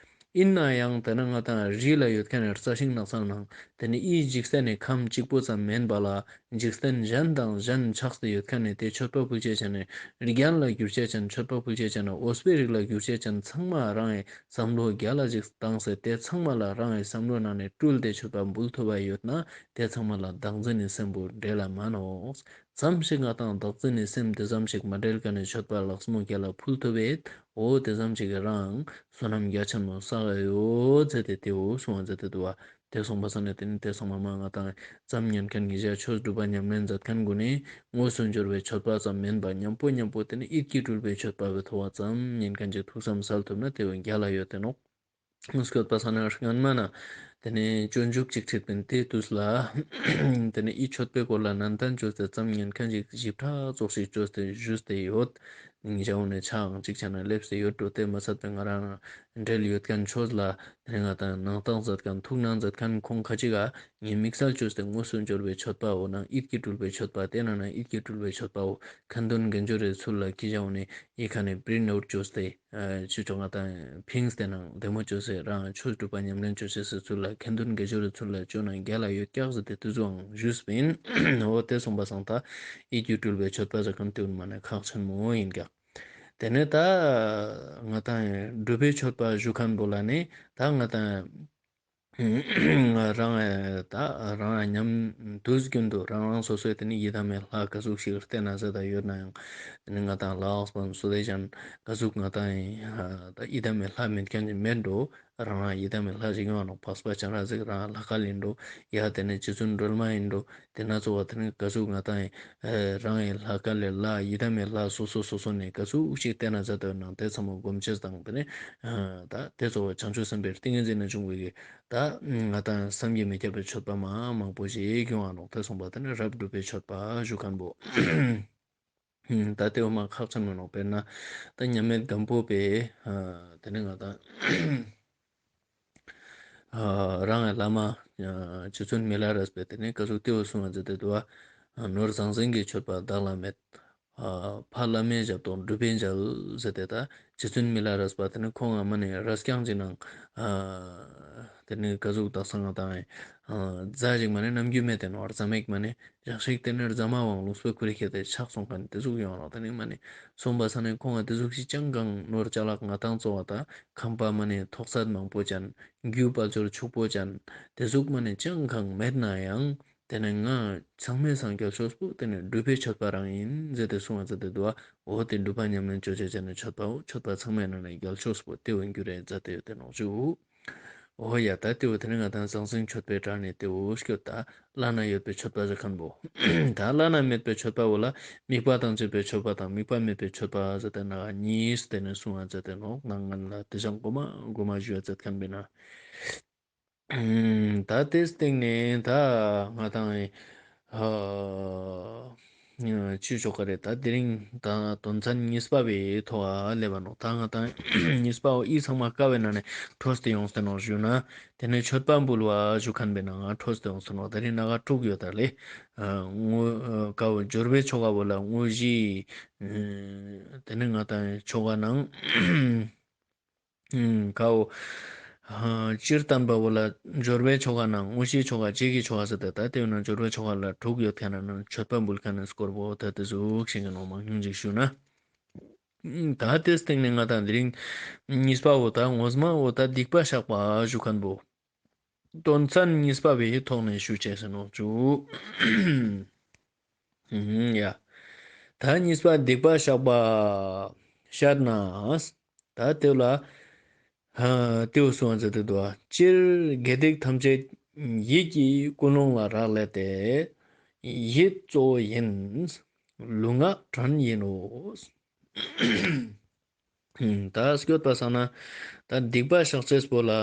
ཨིན་ནའང་ཏེ་ནེ་ང་དང་རི་ལ་ཡོད་ཁན་ནི་རྩྭ་ཤིང་ནགས་ཚལ་ནང་ཏེ་ནེ་འི་འཇིག་རྟེན་ནི་ཁམས་གཅིག་པོ་ཙམ་མེན་པ་ལ་འཇིག་རྟེན་གཞན་དང་གཞན་ཆགས་ཏེ་ཡོད་ཁན་ནི་ཏེ་མཆོད་པ་ཕུལ་ཅེས་ཅན་ནི་རྒྱན་ལ་གྱུར་ཅེས་ཅན་མཆོད་པ་ཕུལ་ཅེས་ཅན་ནི་འོས་པའི་རིགས་ལ་གྱུར་ཅེས་ཅན་ཚང་མ་རང་ངི་བསམ་བློ་རྒྱ་ལ་ཞིག་བཏང་སྟེ་ཏེ་ཚང་མ་ལ་རང་ངི་བསམ་བློ་ནང་ནེ་སྤྲུལ་ཏེ་མཆོད་པ་འབུལ་ཐུབ་པ་ཡོད་ན་ཏེ་ཚང་མ་ལ་བདག་འཛིན་ནི་སེམས་པོ་འབྲེལ་ལ་མ་ནོག། ཙམ་ཞིག་ང་དང་བདག་འཛིན་ནི་སེམས་ཏེ་ཙམ་ཞིག་མ་འབྲེལ་ཁན་ནི་མཆོད་པ་ལགས་མོ་རྒྱ་ལ་ཕུལ་ཐུབ་བེད། འོ་ཏེ་ཙམ་ཞིག་རང་བསོད་ནམས་རྒྱ་ཆེན་མོ་བསགས་ཡོད་ཟེར་ཏེ་ཏེ་བོ་གསུངས་པ་ཟེར་ཏེ་འདུག་པ། ཏེ་གསུངས་པ་སང་ནེ་ཏེ་ནེ་ཏེ་ཚང་མ་མ་ང་དང་ཙམ་ཉན་ཁན་ཉེ་ཞ་ཆོས་སྒྲུབ་པ་ཉམས་ལེན་མཛད་ཁན་གུན་ནི་དངོས་སུ་འབྱོར་བའི་མཆོད་པ་ཙམ་མེན་པ་ཉམ་པོ་ཉམ་པོ་ཏེ་ནེ་ཡིད་ཀྱིས་སྤྲུལ་པའི་མཆོད་པ་བོའི་ཐོག་ཙམ་ཉན་ཁན་ཅིག་ཐུགས་བསམ་སལ་ཐུབ་ན་ཏེ་བོ་རྒྱ་ལ་ཡོད་དེ་ནོག། སྐྱོད་པ་སང་ན་སྔན་མ་ན་ཏེ་ནེ་སྤྱོད་འཇུག་ཅིག་ཁྲིད་པིན། ཏེ་དུས་ལ་ཏེ་ནེ་འི་མཆོད་པའི་སྐོར་ལ་ནན་ཏན་ཅོས་ཏེ་ཙམ་ཉན་ཁན་ཅིག་ཞིབ་ཕྲ་ཙོགས་ཤིག་ཅོས་ཏེ་ཞུས་ཏེ་ཡོད། ཉིན་ཞག་འོ་ནེ་ཆའང་ཅིག་ཆ་ན་ལེབས་ཏེ་ཡོད་འགྲོ། ཏེ་མ་ཚད་པའི་ང་རང་འབྲེལ་ཡོད་ཁན་ཆོས་ལ་ཏེ་ནེ་ང་དང་ནང་དག་མཛད་ཁན་ཐུགས་སྣང་མཛད་ཁན་ཁོང་ཁ་ཅིག་ག་ངས་དམིགས་བསལ་ཅོས་ཏེ་དངོས་སུ་འབྱོར་བའི་མཆོད་པ་འོ་ན་ཡིད་ཀྱིས་སྤྲུལ་པའི་མཆོད་པ་ཏེ་ན་ན་ཡིད་ཀྱིས་སྤྲུལ་པའི་མཆོད་པ་འོ་ཁ་འདོན་དགེ་སྦྱོར་རི་ཚུལ་ལ་ཁྱི་ཞག་འོ་ནེ་འི་ཁ་ནེ་པྲིན་ཨའུཊ་ཅོས་ཏེ། ཨ་ཆུ་ཆོག་ང་དང་ཕིངས་ཏེ་ནང་བདེ་མོ་ཅོས་སེ་རང་ཆོས་སྒྲུབ་པ་ཉམས་ལེན་ཅོ་ཅེས་སི་ཚུལ་ལ་ཁ་འདོན་དགེ་སྦྱོར་རི་ཚུལ་ལ་ཅོ་ན་རྒྱ་ལ་ཡོད་ཀྱག་ཟེར་ཏེ་ཏེ་ཙོགས་ཞུས་པིན། འོ་ཏེ་གསུངས་པ་སང་ད་ཡིད་ཀྱིས་སྤྲུལ་པའི་མཆོད་པ་ཟེར་ཁན་ཏེ་བོ་མ་ནེ་ཁག་ཆེན་མོ་ཨིན་ཀྱག། ཏེ་ནེ་ད་ང་དང་སྒྲུབ་པའི་མཆོད་པ་ཞུ་ཁན་བོ་ལ་ནི་ད་ང་དང་རང་ད་རང་ཉམས་དུས་རྒྱུན་དུ་རང་རང་སོ་སོའི་ཏེ་ནེ་ཡི་དམ་མའི་ལྷ་ག་ཟུག་ཞིག་བསྟེན་ན་ཟེར་ད་ཡོད་ནའང་ཏེ་ནེ་ང་དང་ལགས་པ་སུ་དེ་ཅན་ག་ཟུག་ང་དང་ཡི་དམ་མའི་ལྷ་མེད་ཁན་ཅིག་མེད་འགྲོ། རང་རང་ཡི་དམ་མའི་ལྷ་ཞིག་ཡོང་ནོག། འཕགས་པ་སྤྱན་རས་གཟིགས་རང་ལྷ་སྐལ་ཨིན་འགྲོ། ཡ་ཏེ་ནེ་རྗེ་བཙུན་སྒྲོལ་མ་ཨིན་འགྲོ། ཏེ་ན་ཚོ་བ་ཏེ་ནེ་ག་ཟུག་ང་དང་ཡི་རང་ཡི་ལྷ་སྐལ་ལས་ལྷ་ཡི་དམ་མའི་ལྷ་སོ་སོ་སོ་སོ་ནེ་ག་ཟུག་ཞིག་བསྟེན་ན་ཟེར་ད་ཡོད་ནའང་ཏེ་ཚང་མ་སྒོམ་ཅེས་དང་ཏེ་ནེ་ད་ཏེ་ཚོ་བ་བྱང་ཆུབ་སེམས་དཔའི་ཏིང་ངེ་འཛིན་ནེ་བྱུང་བའི་གི་ད་ང་དང་བསམ་གྱིས་མི་ཁྱབ་པའི་མཆོད་པ་མ་མང་པོ་ཞིག་ཡོང་ང་ནོག། ཏེ་གསུངས་པ་ཏེ་ནེ་རབ་སྒྲུབ་པའི་མཆོད་པ་ཞུ་ཁན་བོ། ད་ཏེ་བོ་མ་ཁག་ཆེན་མོ་ནོག། དཔེར་ན་ད་མཉམ་མེད་སྒམ་པོ་པའི་ཏེ་ནེ་ང་དང་རང་ངི་བླ་མ་རྗེ་བཙུན་མི་ལ་རས་པའི་ཏེ་ནེ་ག་ཟུག་ཏེ་བོ་གསུངས་པ་ཟེར་ཏེ་འདུག་པ། ནོར་ཟང་ཟིང་གི་མཆོད་པ་བདག་ལ་མེད། ཨ་ཕ་བླ་མའི་ཞབས་ཏོག་སྒྲུབ་པའི་མཇལ་ཟེར་ཏེ་ད་རྗེ་བཙུན་མི་ལ་རས་པ་ཏེ་ནེ་ཁོང་ང་མ་ནེ་རས་རྐྱང་ཅིག་ནང་ཨ་ཏེ་ནེ་ག་ཟུག་དག་ས་ང་དང་ཨ་རྫ་ཞིག་མ་ནེ་ནམ་རྒྱུན་མེད་དེ་ནོག། རྫ་མ་ཞིག་མ་ནེ་ཞག་ཞིག་ཏེ་ནེ་རྫ་མ་བོའང་ལུགས་སྲོལ་ཁུ་རེ་ཁྱེར་ཏེ་ཆག་སོང་ཁན་ཏེ་ཟུག་ཡོང་ནོག། ཏེ་ནེ་མ་ནེ་སོང་པ་སང་ནེ་ཁོང་ང་ཏེ་ཟུག་ཞིག་ཅང་གང་ནོར་ཅ་ལག་ང་དང་ཚོ་བ་ད་ཁང་པ་མ་ནེ་ཐོག་ཚད་མང་པོ་ཅན་རྒྱུ་དཔལ་འབྱོར་ཕྱུག་པོ་ཅན་ཏེ་ཟུག་མ་ནེ་ཅང་གང་མེད་ནའང་ཏེ་ནེ་ང་ཚང་མའི་སང་རྒྱལ་ཤོས་པོ་ཏེ་ནེ་སྒྲུབ་པའི་མཆོད་པ་རང་ཨིན་ཟེར་ཏེ་གསུངས་པ་ཟེར་ཏེ་འདུག་པ། འོ་ཏེ་སྒྲུབ་པ་ཉམས་ལེན་ཅོ་ཅེས་ཅན་ནི་མཆོད་པ་འོ་མཆོད་པ་ཚང་མའི་ནང་ནེ་རྒྱལ་ཤོས་པོ་ཏེ་བོ་གྱུར་རེ་མཛད་དེ་ཡོད་དེ་ནོག་ཞུ། འོ་ཡ་ད་ཏེ་བོ་ཏེ་ནེ་ང་དང་ཟང་ཟིང་མཆོད་པའི་གྲས་ནེ་ཏེ་བོ་སྐྱོད་ད་བླ་ན་ཡོད་པའི་མཆོད་པ་ཟེར་ཁན་བོ། ད་བླ་ན་མེད་པའི་མཆོད་པ་བོ་ལ་དམིགས་པ་དང་བཅས་པའི་མཆོད་པ་དང་དམིགས་པ་མེད་པའི་མཆོད་པ་ཟེར་ཏེ་ན་གཉིས་ཏེ་ནེ་གསུངས་པ་ཟེར་ཏེ་ནོག། ནང་ང་ལ་ཏེ་ཞག་གོ་མ་གོ་མ་ཞུ་བ་ཟེར་ཁན་བོ་ན། ད་ཏེ་སྟེང་ནེ་ད་ང་དང་ཨ་ཅི་ཆོག་ག་རེ་ད་དེ་རིང་ད་དོན་ཚན་གཉིས་པ་བོའི་ཐོག་ལ་སླེབས་པ་ནོག། ད་ང་དང་གཉིས་པ་བོ་འི་ཚང་མ་ཀ་བའི་ནང་ནེ་འཕྲོས་ཏེ་ཡོངས་ཏེ་ནོག་ཞུ་ན། ཏེ་ནེ་མཆོད་པ་འབུལ་བ་ཞུ་ཁན་བོའི་ནང་ང་འཕྲོས་ཏེ་ཡོངས་ཏེ་ནོག། དེ་རིང་ན་ག་དྲུག་ཡོད་ད་ལེ། ཨ་དངོས་ཨ་ཀ་བོ་སྦྱོར་བའི་ཆོ་ག་བོ་ལ་དངོས་གཞི་ཨ་ཏེ་ནེ་ང་དང་ཆོ་ག་ནང་ཀའོ། ཨ་སྤྱིར་བཏང་པ་བོ་ལ་སྦྱོར་བའི་ཆོ་ག་ནང་དངོས་གཞིའི་ཆོ་ག་རྗེས་ཀྱི་ཆོ་ག་ཟེར་ཏེ་ད་ཏེ་ཡོད་ན་སྦྱོར་བའི་ཆོ་ག་ལ་དྲུག་ཡོད་ཁན་ནང་མཆོད་པ་འབུལ་ཁན་ནི་སྐོར་བོ་ད་ཏེ་ཟུག་ཤིག་ནོག། མང་ཉུང་ཅིག་ཞུ་ན། ད་ཏེ་སྟེང་ནེ་ང་དང་དེ་རིང་གཉིས་པ་བོ་ད་ངོ་མ་བོ་ད་སྡིག་པ་བཤགས་པ་ཞུ་ཁན་བོ། དོན་ཚན་གཉིས་པ་བོའི་ཐོག་ནེ་ཞུ་ཅེས་ཟེར་ནོག་ཞུ། ཡ། ད་གཉིས་པ་སྡིག་པ་བཤགས་པ་བཤད་ན། ད་ཏེ་ལ་ཧ་ཏེ་བོ་གསུངས་པ་ཟེར་ཏེ་འདུག་པ། སྤྱིར་དགེ་སྡིག་ཐམས་ཅད་ཡིད་ཀྱིས་ཀུན་སློང་ལ་རག་ལས་ཏེ། ཡིད་གཙོ་བོ་ཡིན། ལུས་ངག་དྲན་ཡིན་ནོ། ད་སྐྱོད་པ་སང་ན་ད་སྡིག་པ་བཤགས་ཅེས་པོ་ལ་ཨ་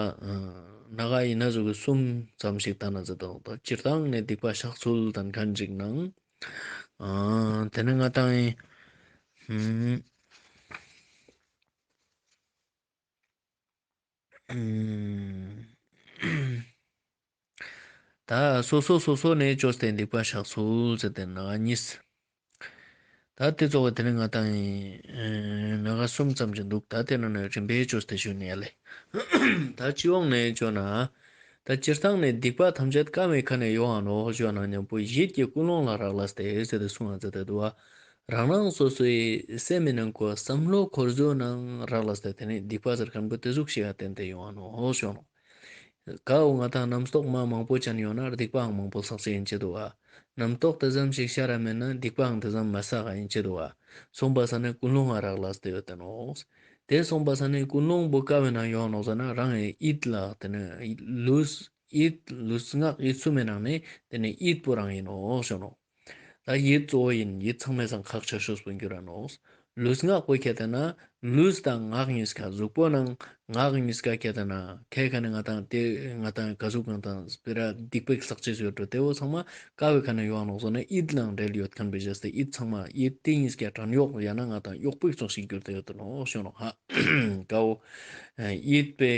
ན་ག་ཨིན་ན་ཟུག་གི་གསུམ་ཙམ་ཞིག་ད་ན་ཟེར་དང་། ད་སྤྱིར་བཏང་ནེ་སྡིག་པ་བཤགས་ཚུལ་དང་ཁན་ཅིག་ནང་ཨ་ཏེ་ནེ་ང་དང་ཨིན། ད་སོ་སོ་སོ་སོ་ནེ་ཅོས་ཏེ་སྡིག་པ་བཤགས་ཚུལ་ཟེར་ཏེ་ན་ག་གཉིས། ད་དེ་ཙོགས་པོ་དེ་ནི་ང་ཏང་ཨེ་མེ་ཁ་གསུམ་ཙམ་ཅིག་འདུག། ད་དེ་ནང་ནས་རིམ་པས་བཅོས་ཏེ་ཞུ་ནི་ཡ་ལེ། ད་སྤྱི་ཡོངས་ནས་བཅོས་ན། ད་སྤྱིར་བཏང་ནས་སྡིག་པ་ཐམས་ཅད་ཀ་བོའི་ཁ་ནས་ཡོང་ང་ནོག་ཞུ་བ་ན་མཉམ་པོ་ཡིད་ཀྱི་ཀུན་སློང་ལ་རག་ལས་ཏེ་ཟེར་ཏེ་གསུངས་པ་ཟེར་ཏེ་འདུག་པ། རང་རང་སོ་སོའི་སེམས་མི་ནང་ཁོ་བསམ་བློ་འཁོར་ཚུལ་ནང་རག་ལས་ཏེ་དེ་ནི་སྡིག་པ་ཟེར་མཁན་པོ་དེ་ཟུག་ཞིག་ག་བརྟེན་ཏེ་ཡོང་ང་ནོག་ཞུ་ནོག། ཀ་བོ་ང་ཏང་རྣམ་རྟོག་མ་མང་པོ་ཅན་ཡོང་ན་སྡིག་པའང་མང་པོ་བསགས་ཅེས་ཡིན་ཅེས་འདུག་པ། རྣམ་རྟོག་དེ་ཙམ་ཞིག་ཤར་ར་མེད་ན་སྡིག་པའང་དེ་ཙམ་མ་བསགས་ཡིན་ཅེས་འདུག་པ། སོང་པ་ས་ནི་ཀུན་སློང་ང་རག་ལས་ཏེ་ཡོད་དེ་ནོག། དེ་སོང་པ་ས་ནི་ཀུན་སློང་པོ་ཀ་བོའི་ནང་ཡོང་ནོག་ཟེར་ན་རང་གི་ཡིད་ལ་དེ་ནི་ལུས་ཡིད་ལུས་ངག་ཡིད་གསུམ་མི་ནང་ནས་དེ་ནི་ཡིད་པོ་རང་ཡིན་ནོག་ཞུ་ནོག། ད་ཡིད་གཙོ་བོ་ཡིན། ཡིད་ཚང་མའི་སང་ཁག་ཆེ་ཤོས་པོ་འགྱུར་ར་ནོག། ལུས་ངག་པོ་ཁྱེར་ཏེ་ན་ལུས་དང་ངག་གཉིས་ཀ་གཟུགས་པོ་ནང་ངག་གཉིས་ཀ་ཁྱེར་ཏེ་ན་ཁའི་ཁ་ནས་ང་ཏང་དེ་ང་ཏང་ག་ཟུག་ང་ཏང་སྤེ་ར་སྡིག་པའི་བསགས་ཅེས་ཡོད་འགྲོ་དེ་བོ་ཚང་མ་ཀ་བོའི་ཁ་ནས་ཡོང་ནོག་ཟེར་ན་ཡིད་ལའང་འབྲེལ་ཡོད་མཁན་པོའི་བྱས་ཏེ་ཡིད་ཚང་མ་ཡིད་དེ་གཉིས་ཀ་བྲན་གཡོག་ཡང་ན་ང་ཏང་གཡོག་པོའི་ཙོགས་ཤིག་འགྱུར་ཏེ་ཡོད་དེ་ནོག་ཞུ་ནོག། ཧ་ཀ་བོ་ཡིད་པའི་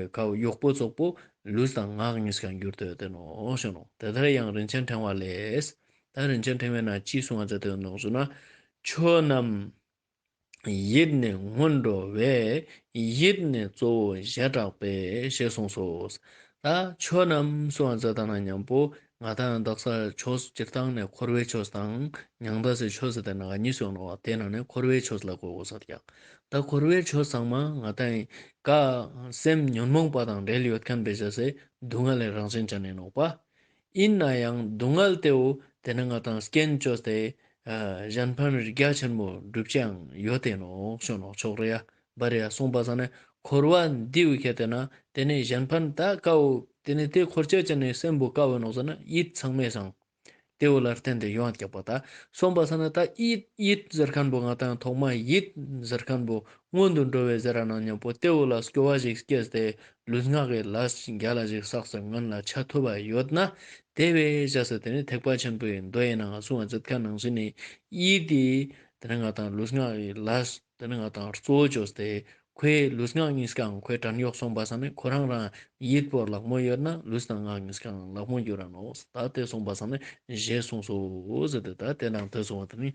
ཀ་བོ་གཡོག་པོ་ཙོགས་པོ་ལུས་དང་ངག་གཉིས་ཀ་འགྱུར་ཏེ་ཡོད་དེ་ནོག་ཞུ་ནོག། དེ་ལྟར་ཡང་རིན་ཆེན་ཕྲེང་བ་ལས། ད་རིན་ཆེན་ཕྲེང་བའི་ནང་ཅི་གསུངས་པ་ཟེར་ཏེ་ཡོད་ནོག་ཞུ་ན། ཆོས་རྣམས་ཡིད་ནི་སྔོན་འགྲོ་བས། ཡིད་ནི་གཙོ་བོ་བྱེ་བྲག་པས། ཞེས་གསུངས་སོ། ད་ཆོས་རྣམས་གསུངས་པ་ཟེར་ཏེ་ན་མཉམ་པོ་ང་ཏང་དག་ས་ཆོས་སྤྱིར་བཏང་ནས་འཁོར་བའི་ཆོས་དང་མྱང་འདས་སི་ཆོས་ཟེར་ཏེ་ནང་གཉིས་སུ་ཡོང་ནོག་པ། དེ་ནང་ནས་འཁོར་བའི་ཆོས་ལ་གོ་དགོས་ས་ཀྱག། ད་འཁོར་བའི་ཆོས་ཚང་མ་ང་ཏང་ཀ་སེམས་ཉོན་མོངས་པ་དང་འབྲེལ་ཡོད་མཁན་པོའི་བྱས་ཏེ་སྡུག་བསྔལ་ལི་རང་བཞིན་ཅན་ཡིན་ནོག་པ། ཡིན་ན་ཡང་སྡུག་བསྔལ་དེ་བོ་དེ་ནི་ང་ཏང་རྐྱེན་བཅོས་ཏེ་ཨ་གཞན་ཕན་རྒྱ་ཆེན་མོ་སྒྲུབ་ཅེས་ཡང་ཡོད་དེ་ནོག་ཞུ་ནོག། ཆོག་རེ་ཡ་བ་རེ་ཡ་སོང་པ་ས་ནི་འཁོར་བ་འདི་བོ་ཁྱེར་ཏེ་ན་དེ་ནི་གཞན་ཕན་ད་ཀ་བོ་དེ་ནི་དེ་འཁོར་ཅེས་ཅན་ནི་སེམས་པོ་ཀ་བོ་ནོག་ཟེར་ན་ཡིད་ཚང་མའི་སང་དེ་བོ་ལ་བརྟེན་ཏེ་ཡོང་ཀྱག་པ། ད་སོང་པ་ས་ན་ད་ཡིད་ཡིད་ཟེར་མཁན་པོ་ང་ཏང་ཐོག་མ་ཡིད་ཟེར་མཁན་པོ་སྔོན་དུ་འགྲོ་བའི་ཟེར་ར་ནང་མཉམ་པོ་དེ་བོ་ལ་སྐྱོ་བ་ཞིག་སྐྱེས་ཏེ་ལུས་ངག་གི་ལས་རྒྱ་ལ་ཞིག་བསགས་ཏེ་ངན་ལ་ཆ་ཐུབ་པ་ཡོད་ན་དེ་བས་བྱས་ཏེ་དེ་ནི་ཐེག་པ་ཆེན་པོའི་མདོ་ཡི་ནང་གསུངས་པ་མཛད་མཁན་ནང་བཞིན་ནི་ཡིད་དེ་དེ་ནི་ང་ཏང་ལུས་ངག་གི་ལས་དེ་ནི་ང་ཏང་གཙོ་བོ་བཅོས་ཏེ་ཁོའི་ལུས་ངག་གཉིས་ཀའང་ཁོའི་བྲན་གཡོག་སོང་པ་ས་ནི་ཁོ་རང་རང་ཡིད་པོ་ལག་མོ་ཡོད་ན་ལུས་དང་ངག་གཉིས་ཀའང་ལག་མོ་འགྱུར་ར་ནོག། ད་དེ་སོང་པ་ས་ནི་ཞེས་གསུངས་སོ་ཟེར་ཏེ། ད་དེ་ནང་དེ་སོང་པ་དེ་ནི་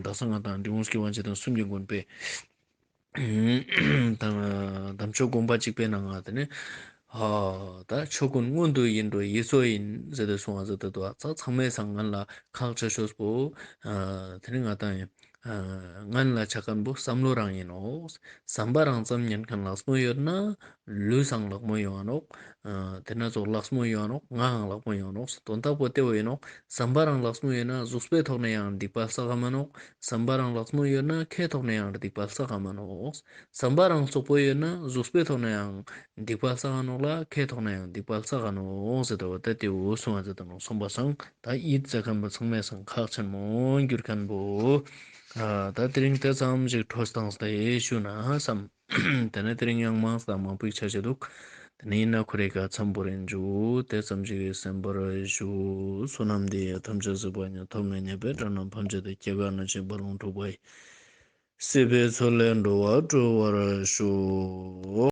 དག་ས་ང་ཏང་འབྲི་གུང་སྐྱོབ་པ་འཇིག་རྟེན་གསུམ་གྱི་མགོན་པོའི་དམ་ཆོས་དགོངས་པ་གཅིག་པའི་ནང་ང་དེ་ནི་ཨ་ད་ཆོས་ཀུན་སྔོན་དུ་ཡིད་འགྲོ་ཡིད་གཙོ་ཡིན་ཟེར་ཏེ་གསུངས་པ་ཟེར་ཏེ་འདུག། ཨ་ཚང་མའི་སང་ངན་ལ་ཁག་ཆེ་ཤོས་པོ་ཨ་དེ་ནི་ང་ཏང་ཡིན། ཨ་ངན་ལ་ཆ་མཁན་པོ་བསམ་བློ་རང་ཡིན་ནོག། བསམ་པ་རང་ཙམ་ཉན་མཁན་ལགས་མོ་ཡོད་ན་ལུས་སང་ལག་མོ་ཡོང་ང་ནོག། ཨ་དེ་ན་ཙོགས་ལགས་མོ་ཡོང་ང་ནོག། ངའང་ལག་མོ་ཡོང་ནོག། དོན་དག་པོ་དེ་བོ་ཡིན་ནོག། བསམ་པ་རང་ལགས་མོ་ཡོད་ན་གཟུགས་པོའི་ཐོག་ནས་ཡང་སྡིག་པ་བསགས་ག་མ་ནོག། བསམ་པ་རང་ལགས་མོ་ཡོད་ན་ཁའི་ཐོག་ནས་ཡང་སྡིག་པ་བསགས་ག་མ་ནོག། བསམ་པ་རང་རྩོག་པོ་ཡོད་ན་གཟུགས་པོའི་ཐོག་ནས་ཡང་སྡིག་པ་བསགས་ག་ནོག་ལ་ཁའི་ཐོག་ནས་ཡང་སྡིག་པ་བསགས་ག་ནོག་ཟེར་ཏེ་འོ་ད་དེ་འོ་གསུངས་པ་ཟེར་ཏེ་ནོག། སོང་པ་སང་ད་ཡིད་ཟེར་མཁན་པོ་ཚང་མའི་སང་ཁག་ཆེན་མོ་འགྱུར་མཁན་པོ། ཨ་ད་དེ་རིང་དེ་ཙམ་ཞིག་འཕྲོ་བཏང་སྟེ་ཞུ་ན་བསམ། དེ་ནས་དེ་རིང་ཡང་མང་ཙམ་མང་པོ་ཞིག་ཆ་ཆེ་འདུག། དེ་ནས་ཡིན་ན་ཁོ་རེ་ཀ་མཚམས་བོར་རིན་འཇུག། དེ་ཙམ་ཞིག་གི་སེམས་པར་ཞུ། བསོད་ནམས་འདི་ཡིས་ཐམས་ཅད་གཟིགས་པ་ཉིད། ཐོབ་ནས་ཉེས་པའི་དགྲ་རྣམས་ཕམ་བྱས་ཏེ། སྐྱེ་རྒ་ན་འཆིའི་རྦ་ཀློང་འཁྲུགས་པ་ཡི། སྲིད་པའི་མཚོ་ལས་འགྲོ་བ་སྒྲོལ་བར་ཤོག།